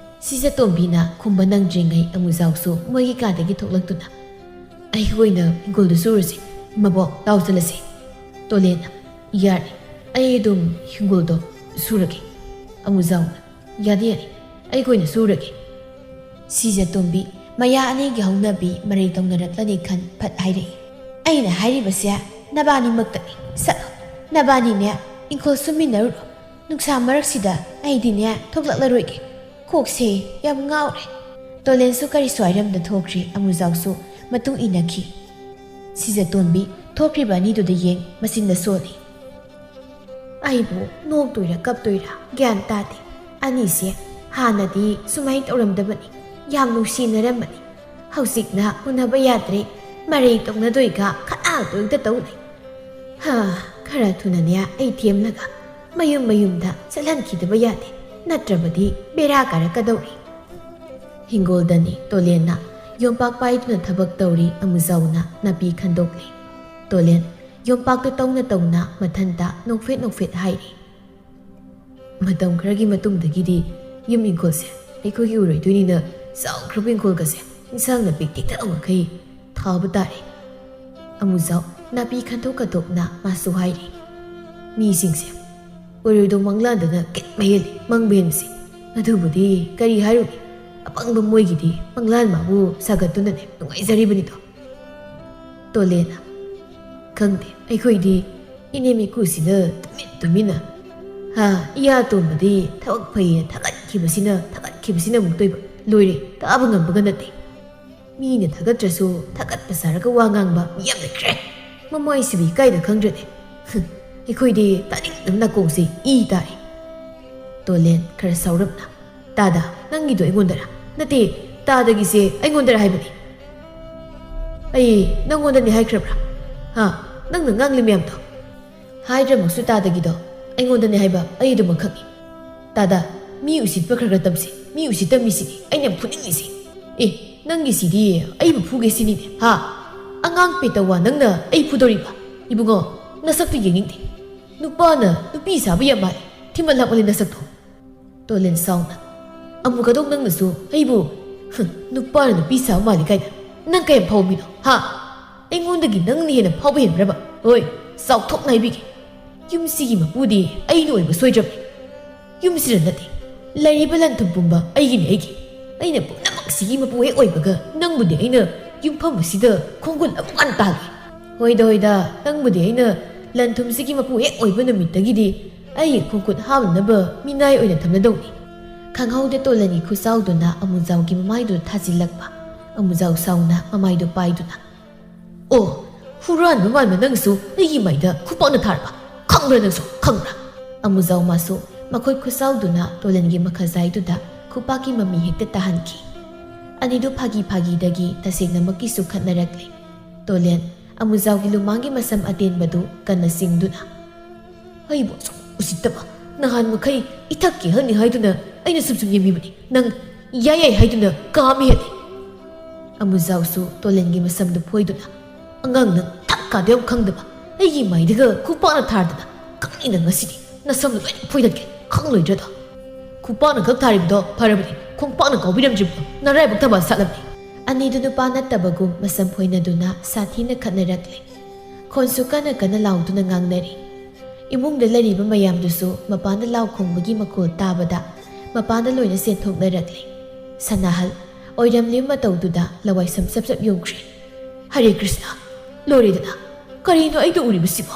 ꯁꯤꯖꯇꯣꯝꯕꯤꯅ ꯈꯨꯝꯕ ꯅꯪꯗ꯭ꯔꯤꯉꯩ ꯑꯃꯨꯖꯥꯎꯁꯨ ꯃꯣꯏꯒꯤ ꯀꯥꯗꯒꯤ ꯊꯣꯛꯂꯛꯇꯨꯅ, "ꯑꯩꯒ ꯑꯣꯏꯅ ꯏꯪꯈꯣꯜꯗꯣ ꯁꯨꯔꯁꯤ꯫ ꯏꯃꯥꯕꯣꯛ, ꯂꯥꯎ ꯆꯠꯂꯁꯤ꯫" ꯇꯣꯂꯦꯟꯅ, "ꯌꯥꯔꯦ, ꯑꯩ ꯑꯗꯨꯝ ꯏꯪꯈꯣꯜꯗꯣ ꯁꯨꯔꯒꯦ꯫" ꯑꯃꯨꯖꯥꯎꯅ, "ꯌꯥꯗꯦ, ꯌꯥꯗꯦ, ꯑꯩꯒ ꯑꯣꯏꯅ ꯁꯨꯔꯒꯦ꯫" ꯁꯤꯖꯇꯣꯝꯕꯤ ꯃꯌꯥ ꯑꯅꯤꯒꯤ ꯍꯧꯅꯕꯤ ꯃꯔꯩ ꯇꯧꯅꯔꯛꯂꯅꯤ ꯈꯟ ꯐꯠ ꯍꯥꯏꯔꯛꯏ, "ꯑꯩꯅ ꯍꯥꯏꯔꯤꯕꯁꯦ ꯅꯕꯥꯅꯤꯃꯛꯇꯅꯤ꯫ ꯆꯠꯂꯣ, ꯅꯕꯥꯅꯤꯅꯦ ꯏꯪꯈꯣꯜ ꯁꯨꯝꯃꯤꯟꯅꯔꯨꯔꯣ꯫ ꯅꯨꯡꯁꯥ ꯃꯔꯛꯁꯤꯗ ꯑꯩꯗꯤꯅꯦ ꯊꯣꯛꯂꯛꯂꯔꯣꯏꯒꯦ꯫ ꯀꯣꯛꯁꯦ ꯌꯥꯝ ꯉꯥꯎꯔꯦ꯫ ꯇꯣꯂꯦꯟꯁꯨ ꯀꯔꯤꯁꯨ ꯍꯥꯏꯔꯝꯗ ꯊꯣꯛꯈ꯭ꯔꯤ꯫ ꯑꯃꯨꯖꯥꯎꯁꯨ ꯃꯇꯨꯡ ꯏꯟꯅꯈꯤ꯫ ꯁꯤꯖꯇꯣꯟꯕꯤ ꯊꯣꯛꯈ꯭ꯔꯤꯕ ꯑꯅꯤꯗꯨꯗ ꯌꯦꯡ ꯃꯆꯤꯟꯗ ꯁꯣꯜꯂꯤ꯫ ꯑꯩꯕꯨ ꯅꯣꯛꯇꯣꯏꯔꯥ ꯀꯞꯇꯣꯏꯔꯥ ꯒ꯭ꯌꯥꯟ ꯇꯥꯗꯦ꯫ ꯑꯅꯤꯁꯦ ꯍꯥꯟꯅꯗꯤ ꯁꯨꯃꯥꯏꯅ ꯇꯧꯔꯝꯗꯕꯅꯤ, ꯌꯥꯝ ꯅꯨꯡꯁꯤꯅꯔꯝꯕꯅꯤ꯫ ꯍꯧꯖꯤꯛꯅ ꯎꯅꯕ ꯌꯥꯗ꯭ꯔꯦ, ꯃꯔꯩ ꯇꯧꯅꯗꯣꯏꯒ ꯈꯠꯅꯗꯣꯏꯒ ꯇꯧ ꯂꯩ꯫ ꯍꯥ, ꯈꯔ ꯊꯨꯅꯅꯦ ꯑꯩ ꯊꯦꯝꯂꯒ ꯃꯌꯨꯝ ꯃꯌꯨꯝꯗ ꯆꯠꯍꯟꯈꯤꯗꯕ ꯌꯥꯗꯦ, ꯅꯠꯇ꯭ꯔꯕꯗꯤ ꯕꯦꯔꯥ ꯀꯥꯔꯛꯀꯗꯧꯔꯤ꯫ ꯍꯤꯡꯒꯣꯜꯗꯅꯤ ꯇꯣꯂꯦꯟꯅ ꯌꯣꯝꯄꯥꯛ ꯄꯥꯏꯗꯨꯅ ꯊꯕꯛ ꯇꯧꯔꯤ꯫ ꯑꯃꯨꯖꯥꯎꯅ ꯅꯥꯄꯤ ꯈꯟꯗꯣꯛꯂꯤ꯫ ꯇꯣꯂꯦꯟ ꯌꯣꯝꯄꯥꯛꯇꯨ ꯇꯧꯅ ꯇꯧꯅ ꯃꯊꯟꯇ ꯅꯣꯛꯐꯦꯠ ꯅꯣꯛꯐꯦꯠ ꯍꯥꯏꯔꯤ꯫ ꯃꯇꯝ ꯈꯔꯒꯤ ꯃꯇꯨꯡꯗꯒꯤꯗꯤ ꯌꯨꯝ ꯏꯪꯈꯣꯜꯁꯦ ꯑꯩꯈꯣꯏꯒꯤ ꯑꯣꯏꯔꯣꯏꯗꯣꯏꯅꯤꯅ ꯆꯥꯎꯈ꯭ꯔꯕ ꯏꯪꯈꯣꯜꯒꯁꯦ ꯏꯟꯁꯥꯡ ꯅꯥꯄꯤ ꯇꯦꯛꯇ ꯃꯈꯩ ꯊꯥꯕ ꯇꯥꯔꯦ꯫ ꯑꯃꯨꯖꯥꯎ ꯅꯥꯄꯤ ꯈꯟꯗꯣꯛ ꯈꯟꯗꯣꯛꯅ ꯃꯥꯁꯨ ꯍꯥꯏꯔꯤ꯫ ꯃꯤꯁꯤꯡꯁꯦ ꯑꯣꯏꯔꯣꯏꯗꯧ ꯃꯪꯂꯥꯟꯗꯅ ꯀꯤꯠ ꯃꯍꯦꯜꯂꯤ ꯃꯪꯕ ꯍꯦꯟꯕꯁꯦ꯫ ꯑꯗꯨꯕꯨꯗꯤ ꯀꯔꯤ ꯍꯥꯏꯔꯨꯅꯤ, ꯑꯄꯪꯕ ꯃꯣꯏꯒꯤꯗꯤ ꯃꯪꯂꯥꯟ ꯃꯥꯕꯨ ꯁꯥꯒꯠꯇꯨꯅꯅꯦ ꯅꯨꯡꯉꯥꯏꯖꯔꯤꯕꯅꯤꯗꯣ꯫ ꯇꯣꯂꯦꯅ, ꯈꯪꯗꯦ, ꯑꯩꯈꯣꯏꯗꯤ ꯏꯅꯦ ꯃꯤꯀꯨꯁꯤꯅ ꯇꯨꯃꯤꯟ ꯇꯨꯃꯤꯟꯅ, ꯍꯥ, ꯏꯌꯥ ꯇꯣꯝꯕꯗꯤ ꯊꯕꯛ ꯐꯩꯌꯦꯅ ꯊꯥꯒꯠꯈꯤꯕꯁꯤꯅ ꯊꯥꯒꯠꯈꯤꯕꯁꯤꯅ ꯑꯃꯨꯛꯇꯣꯏꯕ꯫ ꯂꯣꯏꯔꯦ, ꯇꯥꯕ ꯉꯝꯕꯒ ꯅꯠꯇꯦ꯫ ꯃꯤꯅ ꯊꯥꯒꯠꯇ꯭ꯔꯁꯨ ꯊꯥꯒꯠꯄ ꯁꯥꯔꯒ ꯋꯥ ꯉꯥꯡꯕ ꯃꯤ ꯌꯥꯝ ꯂꯩꯈ꯭ꯔꯦ꯫ ꯃꯃꯥꯏꯁꯤꯕꯨ ꯏꯀꯥꯏꯗ ꯈꯪꯗ꯭ꯔꯗꯤ꯫ ꯍꯨꯝ, ꯑꯩꯈꯣꯏꯗꯤ ꯇꯥꯅꯤꯡꯗꯕ ꯅꯥꯀꯣꯡꯁꯦ ꯏ ꯇꯥꯔꯦ꯫ ꯇꯣꯂꯦꯟ ꯈꯔ ꯁꯥꯎꯔꯞꯅ, ꯇꯥꯗ, ꯅꯪꯒꯤꯗꯣ ꯑꯩꯉꯣꯟꯗꯔ? ꯅꯠꯇꯦ, ꯇꯥꯗꯒꯤꯁꯦ ꯑꯩꯉꯣꯟꯗꯔ ꯍꯥꯏꯕꯅꯤ꯫ ꯑꯩ ꯅꯪꯉꯣꯟꯗꯅꯤ ꯍꯥꯏꯈ꯭ꯔꯕ꯭ꯔꯥ? ꯍꯥ? ꯅꯪꯅ ꯉꯥꯡꯂꯤ ꯃꯌꯥꯝꯗꯣ? ꯍꯥꯏꯗ꯭ꯔꯃꯛꯁꯨ ꯇꯥꯗꯒꯤꯗꯣ ꯑꯩꯉꯣꯟꯗꯅꯤ ꯍꯥꯏꯕ ꯑꯩ ꯑꯗꯨꯃꯛ ꯈꯪꯏ꯫ ꯇꯥꯗ, ꯃꯤ ꯎꯁꯤꯠꯄ ꯈꯔ ꯈꯔ ꯇꯝꯁꯤ꯫ ꯃꯤ ꯎꯁꯤꯠꯇ ꯃꯤꯁꯤꯅꯤ ꯑꯩꯅ ꯌꯥꯝ ꯐꯨꯅꯤꯡꯉꯤꯁꯤ꯫ ꯑꯦ, ꯅꯪꯒꯤꯁꯤꯗꯤ ꯑꯩꯕꯨ ꯐꯨꯒꯦ ꯁꯤꯅꯤꯅꯦ, ꯍꯥ? ꯑꯉꯥꯡ ꯄꯦꯇꯋꯥ ꯅꯪꯅ ꯑꯩ ꯐꯨꯗꯧꯔꯤꯕ? ꯏꯕꯨꯡꯉꯣ, ꯅꯁꯛꯇꯨ ꯌꯦꯡꯅꯤꯡꯗꯦ꯫ ꯅꯨꯄꯥꯅ ꯅꯨꯄꯤ ꯁꯥꯕ ꯌꯥꯝ ꯃꯥꯜꯂꯦ꯫ ꯊꯤꯃꯜ ꯂꯥꯛꯃꯜꯂꯦ ꯅꯁꯛꯇꯣ꯫ ꯇꯣꯂꯦꯟ ꯁꯥꯎꯅ, ꯑꯃꯨꯛꯀꯗꯣꯛ ꯅꯪꯅꯁꯨ ꯑꯩꯕꯨ, ꯍꯨꯝ, ꯅꯨꯄꯥꯅ ꯅꯨꯄꯤ ꯁꯥꯕ ꯃꯥꯜꯂꯤ ꯀꯥꯏꯅ꯫ ꯅꯪ ꯀꯌꯥꯝ ꯐꯥꯎꯕ ꯃꯤꯅꯣ, ꯍꯥ? ꯑꯩꯉꯣꯟꯗꯒꯤ ꯅꯪꯅ ꯍꯦꯟꯅ ꯐꯥꯎꯕ ꯍꯦꯟꯕ꯭ꯔꯕ? ꯍꯣꯏ, ꯆꯥꯎꯊꯣꯛꯅ ꯍꯥꯏꯕꯤꯒꯦ꯫ ꯌꯨꯝꯁꯤꯒꯤ ꯃꯄꯨꯗꯤ ꯑꯩꯅ ꯑꯣꯏꯕ ꯁꯣꯏꯗ꯭ꯔꯕꯅꯤ꯫ ꯌꯨꯝꯁꯤꯗ ꯅꯠꯇꯦ, ꯂꯩꯔꯤꯕ ꯂꯟ ꯊꯨꯝ ꯄꯨꯝꯕ ꯑꯩꯒꯤꯅꯤ, ꯑꯩꯒꯤ꯫ ꯑꯩꯅ ꯄꯨꯝꯅꯃꯛꯁꯤꯒꯤ ꯃꯄꯨ ꯍꯦꯛ ꯑꯣꯏꯕꯒ ꯅꯪꯕꯨꯗꯤ ꯑꯩꯅ ꯌꯨꯝꯐꯝ ꯑꯁꯤꯗ ꯈꯣꯡꯒꯨꯜ ꯑꯃꯨꯛ ꯍꯟꯅ ꯇꯥꯜꯂꯣꯏ꯫ "ꯍꯣꯏꯗ, ꯍꯣꯏꯗ, ꯅꯪꯕꯨꯗꯤ ꯑꯩꯅ ꯂꯟ ꯊꯨꯝꯁꯤꯒꯤ ꯃꯄꯨ ꯍꯦꯛ ꯑꯣꯏꯕ ꯅꯨꯃꯤꯠꯇꯒꯤꯗꯤ ꯑꯩꯒꯤ ꯈꯣꯡꯈꯨꯠ ꯍꯥꯝꯅꯅꯕ ꯃꯤꯅꯥꯏ ꯑꯣꯏꯅ ꯊꯝꯂꯗꯧꯅꯤ"꯫ ꯈꯪꯍꯧꯗ ꯇꯣꯂꯟꯒꯤ ꯈꯨꯆꯥꯎꯗꯨꯅ ꯑꯃꯨꯖꯥꯎꯒꯤ ꯃꯃꯥꯏꯗꯨꯗ ꯊꯥꯖꯤꯜꯂꯛꯄ꯫ ꯑꯃꯨꯖꯥꯎ ꯁꯥꯎꯅ ꯃꯃꯥꯏꯗꯨ ꯄꯥꯏꯗꯨꯅ, "ꯑꯣ, ꯍꯨꯔꯥꯟꯕ ꯃꯥꯟꯕ ꯅꯪꯁꯨ ꯑꯩꯒꯤ ꯃꯥꯏꯗ ꯈꯨꯄꯥꯛꯅ ꯊꯥꯔꯕ? ꯈꯪꯕ꯭ꯔꯥ ꯅꯪꯁꯨ? ꯈꯪꯕ꯭ꯔꯥ?" ꯑꯃꯨꯖꯥꯎ ꯃꯥꯁꯨ ꯃꯈꯨꯠ ꯈꯨꯆꯥꯎꯗꯨꯅ ꯇꯣꯂꯟꯒꯤ ꯃꯈꯖꯥꯏꯗꯨꯗ ꯈꯨꯄꯥꯛꯀꯤ ꯃꯃꯤ ꯍꯦꯛꯇ ꯇꯥꯍꯟꯈꯤ꯫ ꯑꯅꯤꯗꯨ ꯐꯥꯒꯤ ꯐꯥꯒꯤꯗꯒꯤ ꯇꯁꯦꯡꯅꯃꯛꯀꯤꯁꯨ ꯈꯠꯅꯔꯛꯂꯦ꯫ ꯇꯣꯂꯦꯟ ꯑꯃꯨꯖꯥꯎꯒꯤ ꯂꯨꯃꯥꯡꯒꯤ ꯃꯁꯝ ꯑꯇꯦꯟꯕꯗꯨ ꯀꯟꯅ ꯆꯤꯡꯗꯨꯅ, "ꯑꯩꯕꯨ ꯑꯁꯨꯛ ꯎꯁꯤꯠꯇꯕ! ꯅꯍꯥꯟ ꯃꯈꯩ ꯏꯊꯛ ꯀꯦꯍꯟꯅꯤ ꯍꯥꯏꯗꯨꯅ ꯑꯩꯅ ꯁꯨꯝ ꯁꯨꯝ ꯌꯦꯡꯕꯤꯕꯅꯤ꯫ ꯅꯪ ꯌꯥꯏ ꯌꯥꯏ ꯍꯥꯏꯗꯨꯅ ꯀꯥ ꯑꯃ ꯍꯦꯜꯂꯤ"꯫ ꯑꯃꯨꯖꯥꯎꯁꯨ ꯇꯣꯂꯦꯟꯒꯤ ꯃꯁꯝꯗꯨ ꯐꯣꯏꯗꯨꯅ, "ꯑꯉꯥꯡ ꯅꯪ ꯊꯛ ꯀꯥꯗ ꯌꯥꯝ ꯈꯪꯗꯕ, ꯑꯩꯒꯤ ꯃꯥꯏꯗꯒ ꯈꯨꯄꯥꯛꯅ ꯊꯥꯔꯗꯅ ꯀꯪꯅꯤꯅ ꯉꯁꯤꯗꯤ ꯅꯁꯝꯗꯨ ꯂꯣꯏꯅ ꯐꯣꯏꯗꯠꯀꯦ, ꯈꯪꯂꯣꯏꯗ꯭ꯔꯗ"꯫ "ꯈꯨꯄꯥꯛꯅ ꯈꯛ ꯊꯥꯔꯤꯕꯗꯣ ꯐꯔꯕꯅꯤ, ꯈꯣꯡꯄꯥꯛꯅ ꯀꯥꯎꯕꯤꯔꯝꯗ꯭ꯔꯤꯕꯗꯣ ꯅꯔꯥꯏꯕꯛ ꯊꯕꯥ ꯁꯥꯠꯂꯝꯅꯤ"꯫ ꯑꯅꯤꯗꯨ ꯅꯨꯄꯥ ꯅꯠꯇꯕꯒꯨꯝ ꯃꯁꯝ ꯐꯣꯏꯅꯗꯨꯅ ꯁꯥꯊꯤꯅ ꯈꯠꯅꯔꯛꯂꯦ꯫ ꯈꯣꯟꯁꯨ ꯀꯟꯅ ꯀꯟꯅ ꯂꯥꯎꯗꯨꯅ ꯉꯥꯡꯅꯔꯤ꯫ ꯏꯃꯨꯡꯗ ꯂꯩꯔꯤꯕ ꯃꯌꯥꯝꯗꯨꯁꯨ ꯃꯄꯥꯟꯗ ꯂꯥꯎ ꯈꯣꯡꯕꯒꯤ ꯃꯈꯣꯜ ꯇꯥꯕꯗ ꯃꯄꯥꯟꯗ ꯂꯣꯏꯅ ꯆꯦꯟꯊꯣꯛꯅꯔꯛꯂꯦ꯫ ꯁꯅꯥꯍꯜ ꯑꯣꯏꯔꯝꯂꯤꯕ ꯃꯇꯧꯗꯨꯗ ꯂꯋꯥꯏ ꯁꯝ ꯆꯞ ꯆꯞ ꯌꯨꯡꯈ꯭ꯔꯦ꯫ "ꯍꯔꯦ ꯀ꯭ꯔꯤꯁꯅ! ꯂꯣꯏꯔꯦꯗꯅ! ꯀꯔꯤꯅꯣ ꯑꯩꯗ ꯎꯔꯤꯕꯁꯤꯕꯣ?"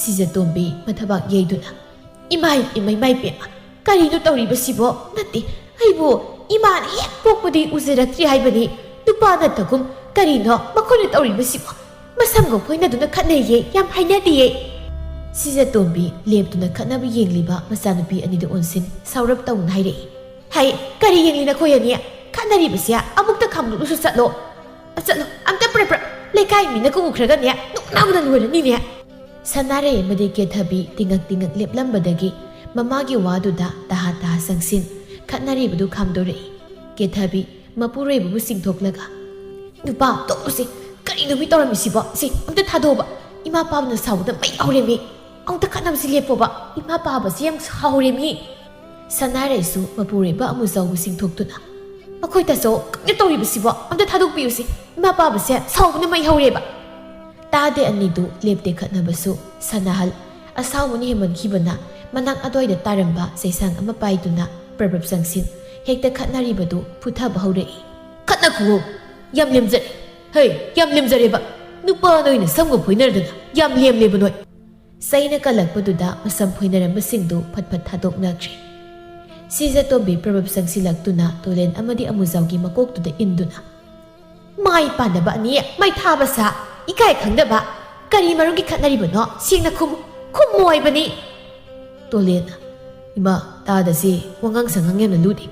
ꯁꯤꯖꯇꯣꯝꯕꯤ ꯃꯊꯕꯥꯛ ꯌꯩꯗꯨꯅ, "ꯏꯃꯥꯏ, ꯏꯃꯥꯏ, ꯏꯃꯥꯏ ꯄꯦꯝꯃ! ꯀꯔꯤꯅꯣ ꯇꯧꯔꯤꯕꯁꯤꯕꯣ? ꯅꯠꯇꯦ, ꯑꯩꯕꯨ ꯏꯃꯥꯅ ꯍꯦꯛ ꯄꯣꯛꯄꯗꯤ ꯎꯖꯔꯛꯇ꯭ꯔꯤ ꯍꯥꯏꯕꯅꯤ꯫ ꯅꯨꯄꯥ ꯅꯠꯇꯒꯨꯝ ꯀꯔꯤꯅꯣ ꯃꯈꯣꯏꯅ ꯇꯧꯔꯤꯕꯁꯤꯕꯣ? ꯃꯁꯝꯒ ꯐꯣꯏꯅꯗꯨꯅ ꯈꯠꯅꯩꯌꯦ, ꯌꯥꯝ ꯍꯩꯅꯗꯤꯌꯦ"꯫ ꯁꯤꯖꯇꯣꯝꯕꯤ ꯂꯦꯞꯇꯨꯅ ꯈꯠꯅꯕ ꯌꯦꯡꯂꯤꯕ ꯃꯆꯥꯅꯨꯄꯤ ꯑꯅꯤꯗꯨ ꯑꯣꯟꯁꯤꯟ ꯁꯥꯎꯔꯞ ꯇꯧꯅ ꯍꯥꯏꯔꯛꯏ꯫ "ꯍꯩ, ꯀꯔꯤ ꯌꯦꯡꯂꯤ ꯅꯈꯣꯏ ꯑꯅꯤ? ꯈꯠꯅꯔꯤꯕꯁꯦ ꯑꯃꯨꯛꯇ ꯈꯥꯝꯗꯣꯛꯂꯨꯁꯨ ꯆꯠꯂꯣ꯫ ꯆꯠꯂꯣ, ꯑꯝꯇ ꯄ꯭ꯔꯞ ꯄ꯭ꯔꯞ꯫ ꯂꯩꯀꯥꯏ ꯃꯤꯅꯒ ꯎꯈ꯭ꯔꯒꯅꯦ, ꯅꯣꯛꯅꯕꯅ ꯂꯣꯏꯔꯅꯤꯅꯦ"꯫ ꯁꯅꯥꯔꯩ ꯑꯃꯗꯤ ꯀꯦꯊꯕꯤ ꯇꯤꯉꯛ ꯇꯤꯉꯛ ꯂꯦꯞꯂꯝꯕꯗꯒꯤ ꯃꯃꯥꯒꯤ ꯋꯥꯗꯨꯗ ꯇꯍꯥ ꯇꯍꯥ ꯆꯪꯁꯤꯟ ꯈꯠꯅꯔꯤꯕꯗꯨ ꯈꯥꯝꯗꯣꯔꯛꯏ꯫ ꯀꯦꯊꯕꯤ ꯃꯄꯨꯔꯣꯏꯕꯕꯨ ꯆꯤꯡꯊꯣꯛꯂꯒ, "ꯅꯨꯄꯥ, ꯇꯣꯛꯂꯨꯁꯦ꯫ ꯀꯔꯤꯅꯣ ꯃꯤ ꯇꯧꯔꯝꯃꯤꯁꯤꯕꯣ? ꯁꯤ ꯑꯝꯇ ꯊꯥꯗꯣꯛꯑꯣꯕ꯫ ꯏꯃꯥ ꯄꯥꯕꯅ ꯁꯥꯎꯕꯗ ꯃꯩ ꯍꯧꯔꯦꯃꯤ꯫ ꯑꯃꯨꯛꯇ ꯈꯠꯅꯕꯁꯤ ꯂꯦꯞꯄꯣꯕ꯫ ꯏꯃꯥ ꯄꯥꯕꯁꯤ ꯌꯥꯝ ꯁꯥꯎꯔꯦꯃꯤ"꯫ ꯁꯅꯥꯔꯩꯁꯨ ꯃꯄꯨꯔꯣꯏꯕ ꯑꯃꯨꯖꯥꯎꯕꯨ ꯆꯤꯡꯊꯣꯛꯇꯨꯅ, "ꯃꯈꯣꯏ ꯇꯥꯆꯧ, ꯀꯩꯅꯣ ꯇꯧꯔꯤꯕꯁꯤꯕꯣ? ꯑꯝꯇ ꯊꯥꯗꯣꯛꯄꯤꯌꯨꯁꯦ꯫ ꯏꯃꯥ ꯄꯥꯕꯁꯦ ꯁꯥꯎꯕꯅ ꯃꯩ ꯍꯧꯔꯦꯕ"꯫ ꯇꯥꯗꯦ ꯑꯅꯤꯗꯨ ꯂꯦꯞꯇꯦ ꯈꯠꯅꯕꯁꯨ꯫ ꯁꯅꯥꯍꯜ ꯑꯁꯥꯎꯕꯅ ꯍꯦꯟꯃꯟꯈꯤꯕꯅ ꯃꯅꯥꯛ ꯑꯗ꯭ꯋꯥꯏꯗ ꯇꯥꯔꯝꯕ ꯆꯩꯁꯥꯡ ꯑꯃ ꯄꯥꯏꯗꯨꯅ ꯄ꯭ꯔꯞ ꯄ꯭ꯔꯞ ꯆꯪꯁꯤꯟ ꯍꯦꯛꯇ ꯈꯠꯅꯔꯤꯕꯗꯨ ꯐꯨꯊꯕ ꯍꯧꯔꯛꯏ꯫ "ꯈꯠꯅꯈꯨꯋꯣ꯫ ꯌꯥꯝ ꯂꯦꯝꯖꯔꯦ꯫ ꯍꯩ, ꯌꯥꯝ ꯂꯦꯝꯖꯔꯦꯕ"꯫ ꯅꯨꯄꯥ ꯅꯣꯏꯅ ꯁꯝꯒ ꯐꯣꯏꯅꯔꯗꯅ ꯌꯥꯝ ꯂꯦꯝꯂꯦꯕ ꯅꯣꯏ꯫ ꯆꯩꯅ ꯀꯜꯂꯛꯄꯗꯨꯗ ꯃꯁꯝ ꯐꯣꯏꯅꯔꯝꯕꯁꯤꯡꯗꯨ ꯐꯠ ꯐꯠ ꯊꯥꯗꯣꯛꯅꯈ꯭ꯔꯦ꯫ ꯁꯤꯖꯇꯣꯝꯕꯤ ꯄ꯭ꯔꯕꯞ ꯆꯪꯁꯤꯜꯂꯛꯇꯨꯅ ꯇꯣꯂꯦꯟ ꯑꯃꯗꯤ ꯑꯃꯨꯖꯥꯎꯒꯤ ꯃꯀꯣꯛꯇꯨꯗ ꯏꯟꯗꯨꯅ, "ꯃꯥꯏ ꯄꯥꯟꯗꯕ ꯑꯅꯤ, ꯃꯩ ꯊꯥꯕ ꯁꯥ, ꯏꯀꯥꯏ ꯈꯪꯗꯕ, ꯀꯔꯤ ꯃꯔꯝꯒꯤ ꯈꯠꯅꯔꯤꯕꯅꯣ? ꯁꯦꯡꯅ ꯈꯨꯝꯃꯨ, ꯈꯨꯝꯃꯨ ꯍꯥꯏꯕꯅꯤ!" ꯇꯣꯂꯦꯟꯅ, "ꯏꯃꯥ, ꯇꯥꯗꯁꯦ, ꯋꯥꯉꯥꯡ ꯁꯉꯥꯡ ꯌꯥꯝꯅ ꯂꯨꯗꯦ꯫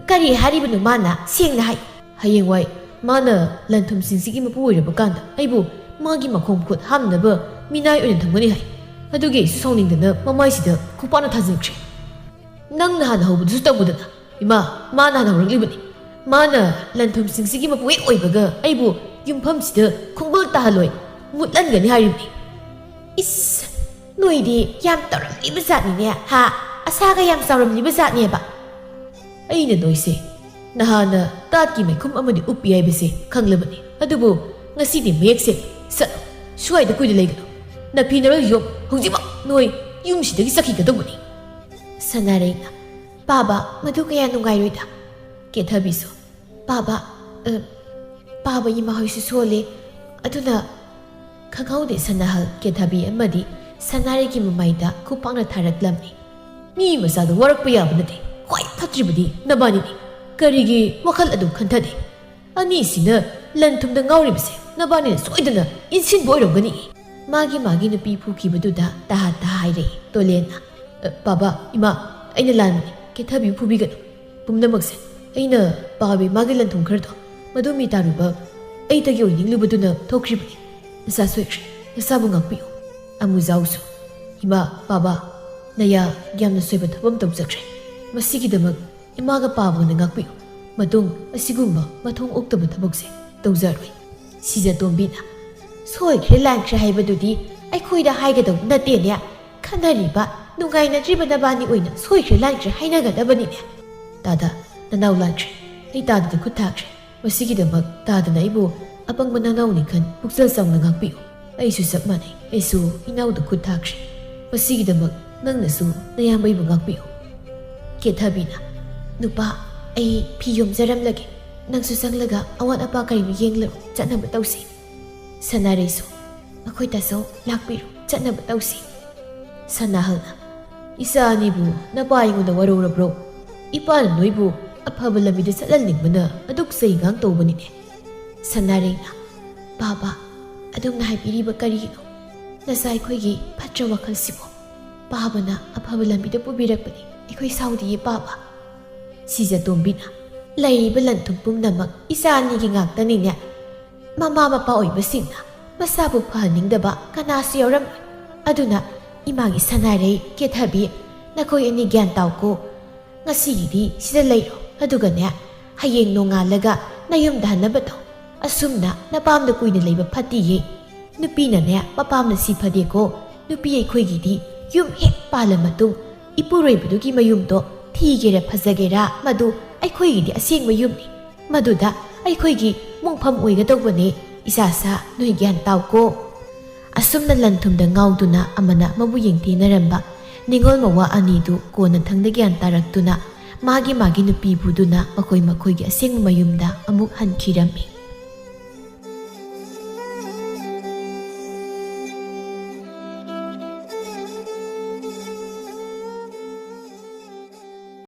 ꯀꯔꯤ ꯍꯥꯏꯔꯤꯕꯅꯣ ꯃꯥꯅ? ꯁꯦꯡꯅ ꯍꯥꯏ꯫" "ꯍꯌꯦꯡꯋꯥꯏ ꯃꯥꯅ ꯂꯟ ꯊꯨꯝꯁꯤꯡꯁꯤꯒꯤ ꯃꯄꯨ ꯑꯣꯏꯔꯕ ꯀꯥꯟꯗ ꯑꯩꯕꯨ ꯃꯥꯒꯤ ꯃꯈꯣꯡ ꯃꯈꯨꯠ ꯍꯥꯝꯅꯕ ꯃꯤꯅꯥꯏ ꯑꯣꯏꯅ ꯊꯝꯒꯅꯤ ꯍꯥꯏ꯫ ꯑꯗꯨꯒꯤ ꯑꯩꯁꯨ ꯁꯥꯎꯅꯤꯡꯗꯅ ꯃꯃꯥꯏꯁꯤꯗ ꯈꯨꯄꯥꯛꯅ ꯊꯥꯖꯤꯟꯈ꯭ꯔꯦ꯫ ꯅꯪ ꯅꯍꯥꯟ ꯍꯧꯕꯗꯨꯁꯨ ꯇꯧꯕꯗꯅ, ꯏꯃꯥ, ꯃꯥꯅ ꯍꯥꯟꯅ ꯍꯧꯔꯛꯂꯤꯕꯅꯤ꯫ ꯃꯥꯅ ꯂꯟ ꯊꯨꯝꯁꯤꯡꯁꯤꯒꯤ ꯃꯄꯨ ꯍꯦꯛ ꯑꯣꯏꯕꯒ ꯑꯩꯕꯨ ꯌꯨꯝꯐꯝꯁꯤꯗ ꯈꯣꯡꯒꯨꯜ ꯇꯥꯍꯜꯂꯣꯏ, ꯃꯨꯠꯍꯟꯒꯅꯤ ꯍꯥꯏꯔꯤꯕꯅꯤ꯫" "ꯏꯁ, ꯅꯣꯏꯗꯤ ꯌꯥꯝ ꯇꯧꯔꯝꯂꯤꯕ ꯖꯥꯠꯅꯤꯅꯦ, ꯍꯥ? ꯑꯁꯥꯒ ꯌꯥꯝ ꯆꯥꯎꯔꯝꯂꯤꯕ ꯖꯥꯠꯅꯦꯕ꯫" "ꯑꯩꯅ ꯅꯣꯏꯁꯦ ꯅꯍꯥꯟꯅ ꯇꯥꯠꯀꯤ ꯃꯩꯈꯨꯝ ꯑꯃꯗꯤ ꯎꯞꯄꯤ ꯍꯥꯏꯕꯁꯦ ꯈꯪꯂꯕꯅꯤ, ꯑꯗꯨꯕꯨ ꯉꯁꯤꯗꯤ ꯃꯌꯦꯛ ꯁꯦꯡꯉꯦ꯫ ꯆꯠꯂꯣ, ꯁ꯭ꯋꯥꯏꯗ ꯀꯨꯏꯅ ꯂꯩꯒꯅꯨ꯫ ꯅꯐꯤ ꯅꯔꯣꯜ ꯌꯣꯝ, ꯍꯧꯖꯤꯛꯃꯛ ꯅꯣꯏ ꯌꯨꯝꯁꯤꯗꯒꯤ ꯆꯠꯈꯤꯒꯗꯧꯕꯅꯤ꯫" ꯁꯅꯥꯔꯩꯅ, "ꯄꯥꯕ, ꯃꯗꯨ ꯀꯌꯥ ꯅꯨꯡꯉꯥꯏꯔꯣꯏꯗ꯫" ꯀꯦꯊꯕꯤꯁꯨ, "ꯄꯥꯕ, ꯑ, ꯄꯥꯕ ꯏꯃꯥ ꯍꯣꯏꯁꯨ ꯁꯣꯜꯂꯦ, ꯑꯗꯨꯅ꯫" ꯈꯪꯍꯧꯗꯦ ꯁꯅꯥꯍꯜ, ꯀꯦꯊꯕꯤ ꯑꯃꯗꯤ ꯁꯅꯥꯔꯩꯒꯤ ꯃꯃꯥꯏꯗ ꯈꯨꯄꯥꯛꯅ ꯊꯥꯔꯛꯂꯝꯃꯤ꯫ "ꯃꯤ ꯃꯆꯥꯗ ꯋꯥꯔꯛꯄ ꯌꯥꯕ ꯅꯠꯇꯦ꯫ ꯈ꯭ꯋꯥꯏ ꯐꯠꯇ꯭ꯔꯤꯕꯗꯤ ꯅꯕꯥꯅꯤꯅꯤ꯫ ꯀꯔꯤꯒꯤ ꯋꯥꯈꯜ ꯑꯗꯨ ꯈꯟꯊꯗꯦ? ꯑꯅꯤꯁꯤꯅ ꯂꯟ ꯊꯨꯝꯗ ꯉꯥꯎꯔꯤꯕꯁꯦ ꯅꯕꯥꯅꯤꯅ ꯁꯣꯏꯗꯅ ꯏꯟꯁꯤꯟꯕ ꯑꯣꯏꯔꯝꯒꯅꯤ꯫" ꯃꯥꯒꯤ ꯃꯥꯒꯤ ꯅꯨꯄꯤ ꯐꯨꯈꯤꯕꯗꯨꯗ ꯇꯍꯥ ꯇꯍꯥ ꯍꯥꯏꯔꯛꯏ ꯇꯣꯂꯦꯟꯅ, "ꯑ, ꯕꯥꯕꯥ, ꯏꯃꯥ, ꯑꯩꯅ ꯂꯥꯟꯕꯅꯤ꯫ ꯀꯦꯊꯕꯤꯕꯨ ꯐꯨꯕꯤꯒꯅꯨ꯫ ꯄꯨꯝꯅꯃꯛꯁꯦ ꯑꯩꯅ ꯄꯥꯕ ꯏꯃꯥꯒꯤ ꯂꯟ ꯊꯨꯝ ꯈꯔꯗꯣ ꯃꯗꯨ ꯃꯤ ꯇꯥꯔꯨꯕ ꯑꯩꯇꯒꯤ ꯑꯣꯏꯅꯤꯡꯂꯨꯕꯗꯨꯅ ꯊꯣꯛꯈ꯭ꯔꯤꯕꯅꯤ꯫ ꯅꯆꯥ ꯁꯣꯏꯈ꯭ꯔꯦ꯫ ꯅꯆꯥꯕꯨ ꯉꯥꯛꯄꯤꯌꯨ꯫" ꯑꯃꯨꯖꯥꯎꯁꯨ, "ꯏꯃꯥ, ꯕꯥꯕꯥ, ꯅꯌꯥ ꯌꯥꯝꯅ ꯁꯣꯏꯕ ꯊꯕꯛ ꯑꯃ ꯇꯧꯖꯈ꯭ꯔꯦ꯫ ꯃꯁꯤꯒꯤꯗꯃꯛ ꯏꯃꯥꯒ ꯄꯥꯕꯒꯅ ꯉꯥꯛꯄꯤꯌꯨ꯫ ꯃꯇꯨꯡ ꯑꯁꯤꯒꯨꯝꯕ ꯃꯊꯣꯡ ꯑꯣꯛꯇꯕ ꯊꯕꯛꯁꯦ ꯇꯧꯖꯔꯣꯏ꯫" ꯁꯤꯖꯇꯣꯝꯕꯤꯅ, "ꯁꯣꯏꯈ꯭ꯔꯦ ꯂꯥꯟꯈ꯭ꯔꯦ ꯍꯥꯏꯕꯗꯨꯗꯤ ꯑꯩꯈꯣꯏꯗ ꯍꯥꯏꯒꯗꯧ ꯅꯠꯇꯦꯅꯦ꯫ ꯈꯟꯅꯔꯤꯕ, ꯅꯨꯡꯉꯥꯏꯅꯗ꯭ꯔꯤꯕ ꯅꯕꯥꯅꯤ ꯑꯣꯏꯅ ꯁꯣꯏꯈ꯭ꯔꯦ ꯂꯥꯟꯈ꯭ꯔꯦ ꯍꯥꯏꯅꯒꯗꯕꯅꯤꯅꯦ꯫ ꯇꯥꯗ, ꯅꯅꯥꯎ ꯂꯥꯟꯈ꯭ꯔꯦ꯫ ꯑꯩ ꯇꯥꯗꯗ ꯈꯨꯠ ꯊꯥꯈ꯭ꯔꯦ꯫ ꯃꯁꯤꯒꯤꯗꯃꯛ ꯇꯥꯗꯅ ꯑꯩꯕꯨ ꯑꯄꯪꯕ ꯅꯅꯥꯎꯅꯤ ꯈꯟ ꯄꯨꯛꯆꯦꯜ ꯆꯥꯎꯅ ꯉꯥꯛꯄꯤꯌꯨ꯫ ꯑꯩꯁꯨ ꯆꯞ ꯃꯥꯟꯅꯩ꯫ ꯑꯩꯁꯨ ꯏꯅꯥꯎꯗ ꯈꯨꯠ ꯊꯥꯈ꯭ꯔꯦ꯫ ꯃꯁꯤꯒꯤꯗꯃꯛ ꯅꯪꯅꯁꯨ ꯅꯌꯥꯝꯕꯩꯕꯨ ꯉꯥꯛꯄꯤꯌꯨ꯫" ꯀꯦꯊꯕꯤꯅ, "ꯅꯨꯄꯥ, ꯑꯩ ꯐꯤ ꯌꯣꯝꯖꯔꯝꯂꯒꯦ꯫ ꯅꯪꯁꯨ ꯆꯪꯂꯒ ꯑꯋꯥꯠ ꯑꯄꯥ ꯀꯔꯤꯅꯣ ꯌꯦꯡꯂꯨ꯫ ꯆꯠꯅꯕ ꯇꯧꯁꯤ꯫" ꯁꯅꯥꯔꯩꯁꯨ, "ꯃꯈꯣꯏꯗꯁꯨ ꯂꯥꯛꯄꯤꯔꯣ, ꯆꯠꯅꯕ ꯇꯧꯁꯤ꯫" ꯁꯅꯥꯍꯜꯅ, "ꯏꯆꯥ ꯑꯅꯤꯕꯨ ꯅꯄꯥ ꯑꯩꯉꯣꯟꯗ ꯋꯥꯔꯧꯔꯕ꯭ꯔꯣ? ꯏꯄꯥꯅ ꯅꯣꯏꯕꯨ ꯑꯐꯕ ꯂꯝꯕꯤꯗ ꯆꯠꯍꯟꯅꯤꯡꯕꯅ ꯑꯗꯨꯛ ꯆꯩꯉꯥꯡ ꯇꯧꯕꯅꯤꯅꯦ꯫" ꯁꯅꯥꯔꯩꯅ, "ꯄꯥꯕ, ꯑꯗꯣꯝꯅ ꯍꯥꯏꯕꯤꯔꯤꯕ ꯀꯔꯤꯅꯣ? ꯅꯆꯥ ꯑꯩꯈꯣꯏꯒꯤ ꯐꯠꯇ꯭ꯔ ꯋꯥꯈꯜꯁꯤꯕꯨ ꯄꯥꯕꯅ ꯑꯐꯕ ꯂꯝꯕꯤꯗ ꯄꯨꯕꯤꯔꯛꯄꯅꯤ꯫ ꯑꯩꯈꯣꯏ ꯁꯥꯎꯗꯤꯌꯦ ꯄꯥꯕ꯫" ꯁꯤꯖꯇꯣꯝꯕꯤꯅ, "ꯂꯩꯔꯤꯕ ꯂꯟ ꯊꯨꯝ ꯄꯨꯝꯅꯃꯛ ꯏꯆꯥ ꯑꯅꯤꯒꯤ ꯉꯥꯛꯇꯅꯤꯅꯦ꯫ ꯃꯃꯥ ꯃꯄꯥ ꯑꯣꯏꯕꯁꯤꯡꯅ ꯃꯆꯥꯕꯨ ꯐꯍꯟꯅꯤꯡꯗꯕ ꯀꯅꯥꯁꯨ ꯌꯥꯎꯔꯝꯃꯣꯏ꯫ ꯑꯗꯨꯅ ꯏꯃꯥꯒꯤ ꯁꯅꯥꯔꯩ, ꯀꯦꯊꯕꯤ, ꯅꯈꯣꯏ ꯑꯅꯤ ꯒ꯭ꯌꯥꯟ ꯇꯥꯎꯀꯣ꯫ ꯉꯁꯤꯒꯤꯗꯤ ꯁꯤꯗ ꯂꯩꯔꯣ, ꯑꯗꯨꯒꯅꯦ, ꯍꯌꯦꯡ ꯅꯣꯡꯉꯥꯜꯂꯒ ꯅꯌꯨꯝꯗ ꯍꯟꯅꯕ ꯇꯧ꯫ ꯑꯁꯨꯝꯅ ꯅꯄꯥꯝꯗ ꯀꯨꯏꯅ ꯂꯩꯕ ꯐꯠꯇꯤꯌꯦ꯫ ꯅꯨꯄꯤꯅꯅꯦ ꯃꯄꯥꯝꯅ ꯁꯤ ꯐꯗꯦꯀꯣ꯫ ꯅꯨꯄꯤ ꯑꯩꯈꯣꯏꯒꯤꯗꯤ ꯌꯨꯝ ꯍꯦꯛ ꯄꯥꯜꯂ ꯃꯇꯨꯡ ꯏꯄꯨꯔꯣꯏꯕꯗꯨꯒꯤ ꯃꯌꯨꯝꯗꯣ ꯊꯤꯒꯦꯔꯥ ꯐꯖꯒꯦꯔꯥ, ꯃꯗꯨ ꯑꯩꯈꯣꯏꯒꯤꯗꯤ ꯑꯁꯦꯡꯕ ꯌꯨꯝꯅꯤ꯫ ꯃꯗꯨꯗ ꯑꯩꯈꯣꯏꯒꯤ ꯃꯣꯡꯐꯝ ꯑꯣꯏꯒꯗꯧꯕꯅꯦ꯫ ꯏꯆꯥꯁꯥ, ꯅꯣꯏ ꯒ꯭ꯌꯥꯟ ꯇꯥꯎꯀꯣ꯫" ꯑꯁꯨꯝꯅ ꯂꯟ ꯊꯨꯝꯗ ꯉꯥꯎꯗꯨꯅ ꯑꯃꯅ ꯑꯃꯕꯨ ꯌꯦꯡꯊꯤꯅꯔꯝꯕ ꯅꯤꯉꯣꯜ ꯃꯋꯥ ꯑꯅꯤꯗꯨ ꯀꯣꯟꯅꯊꯪꯗ ꯒ꯭ꯌꯥꯟ ꯇꯥꯔꯛꯇꯨꯅ ꯃꯥꯒꯤ ꯃꯥꯒꯤ ꯅꯨꯄꯤ ꯄꯨꯗꯨꯅ ꯃꯈꯣꯏ ꯃꯈꯣꯏꯒꯤ ꯑꯁꯦꯡꯕ ꯃꯌꯨꯝꯗ ꯑꯃꯨꯛ ꯍꯟꯈꯤꯔꯝꯃꯤ꯫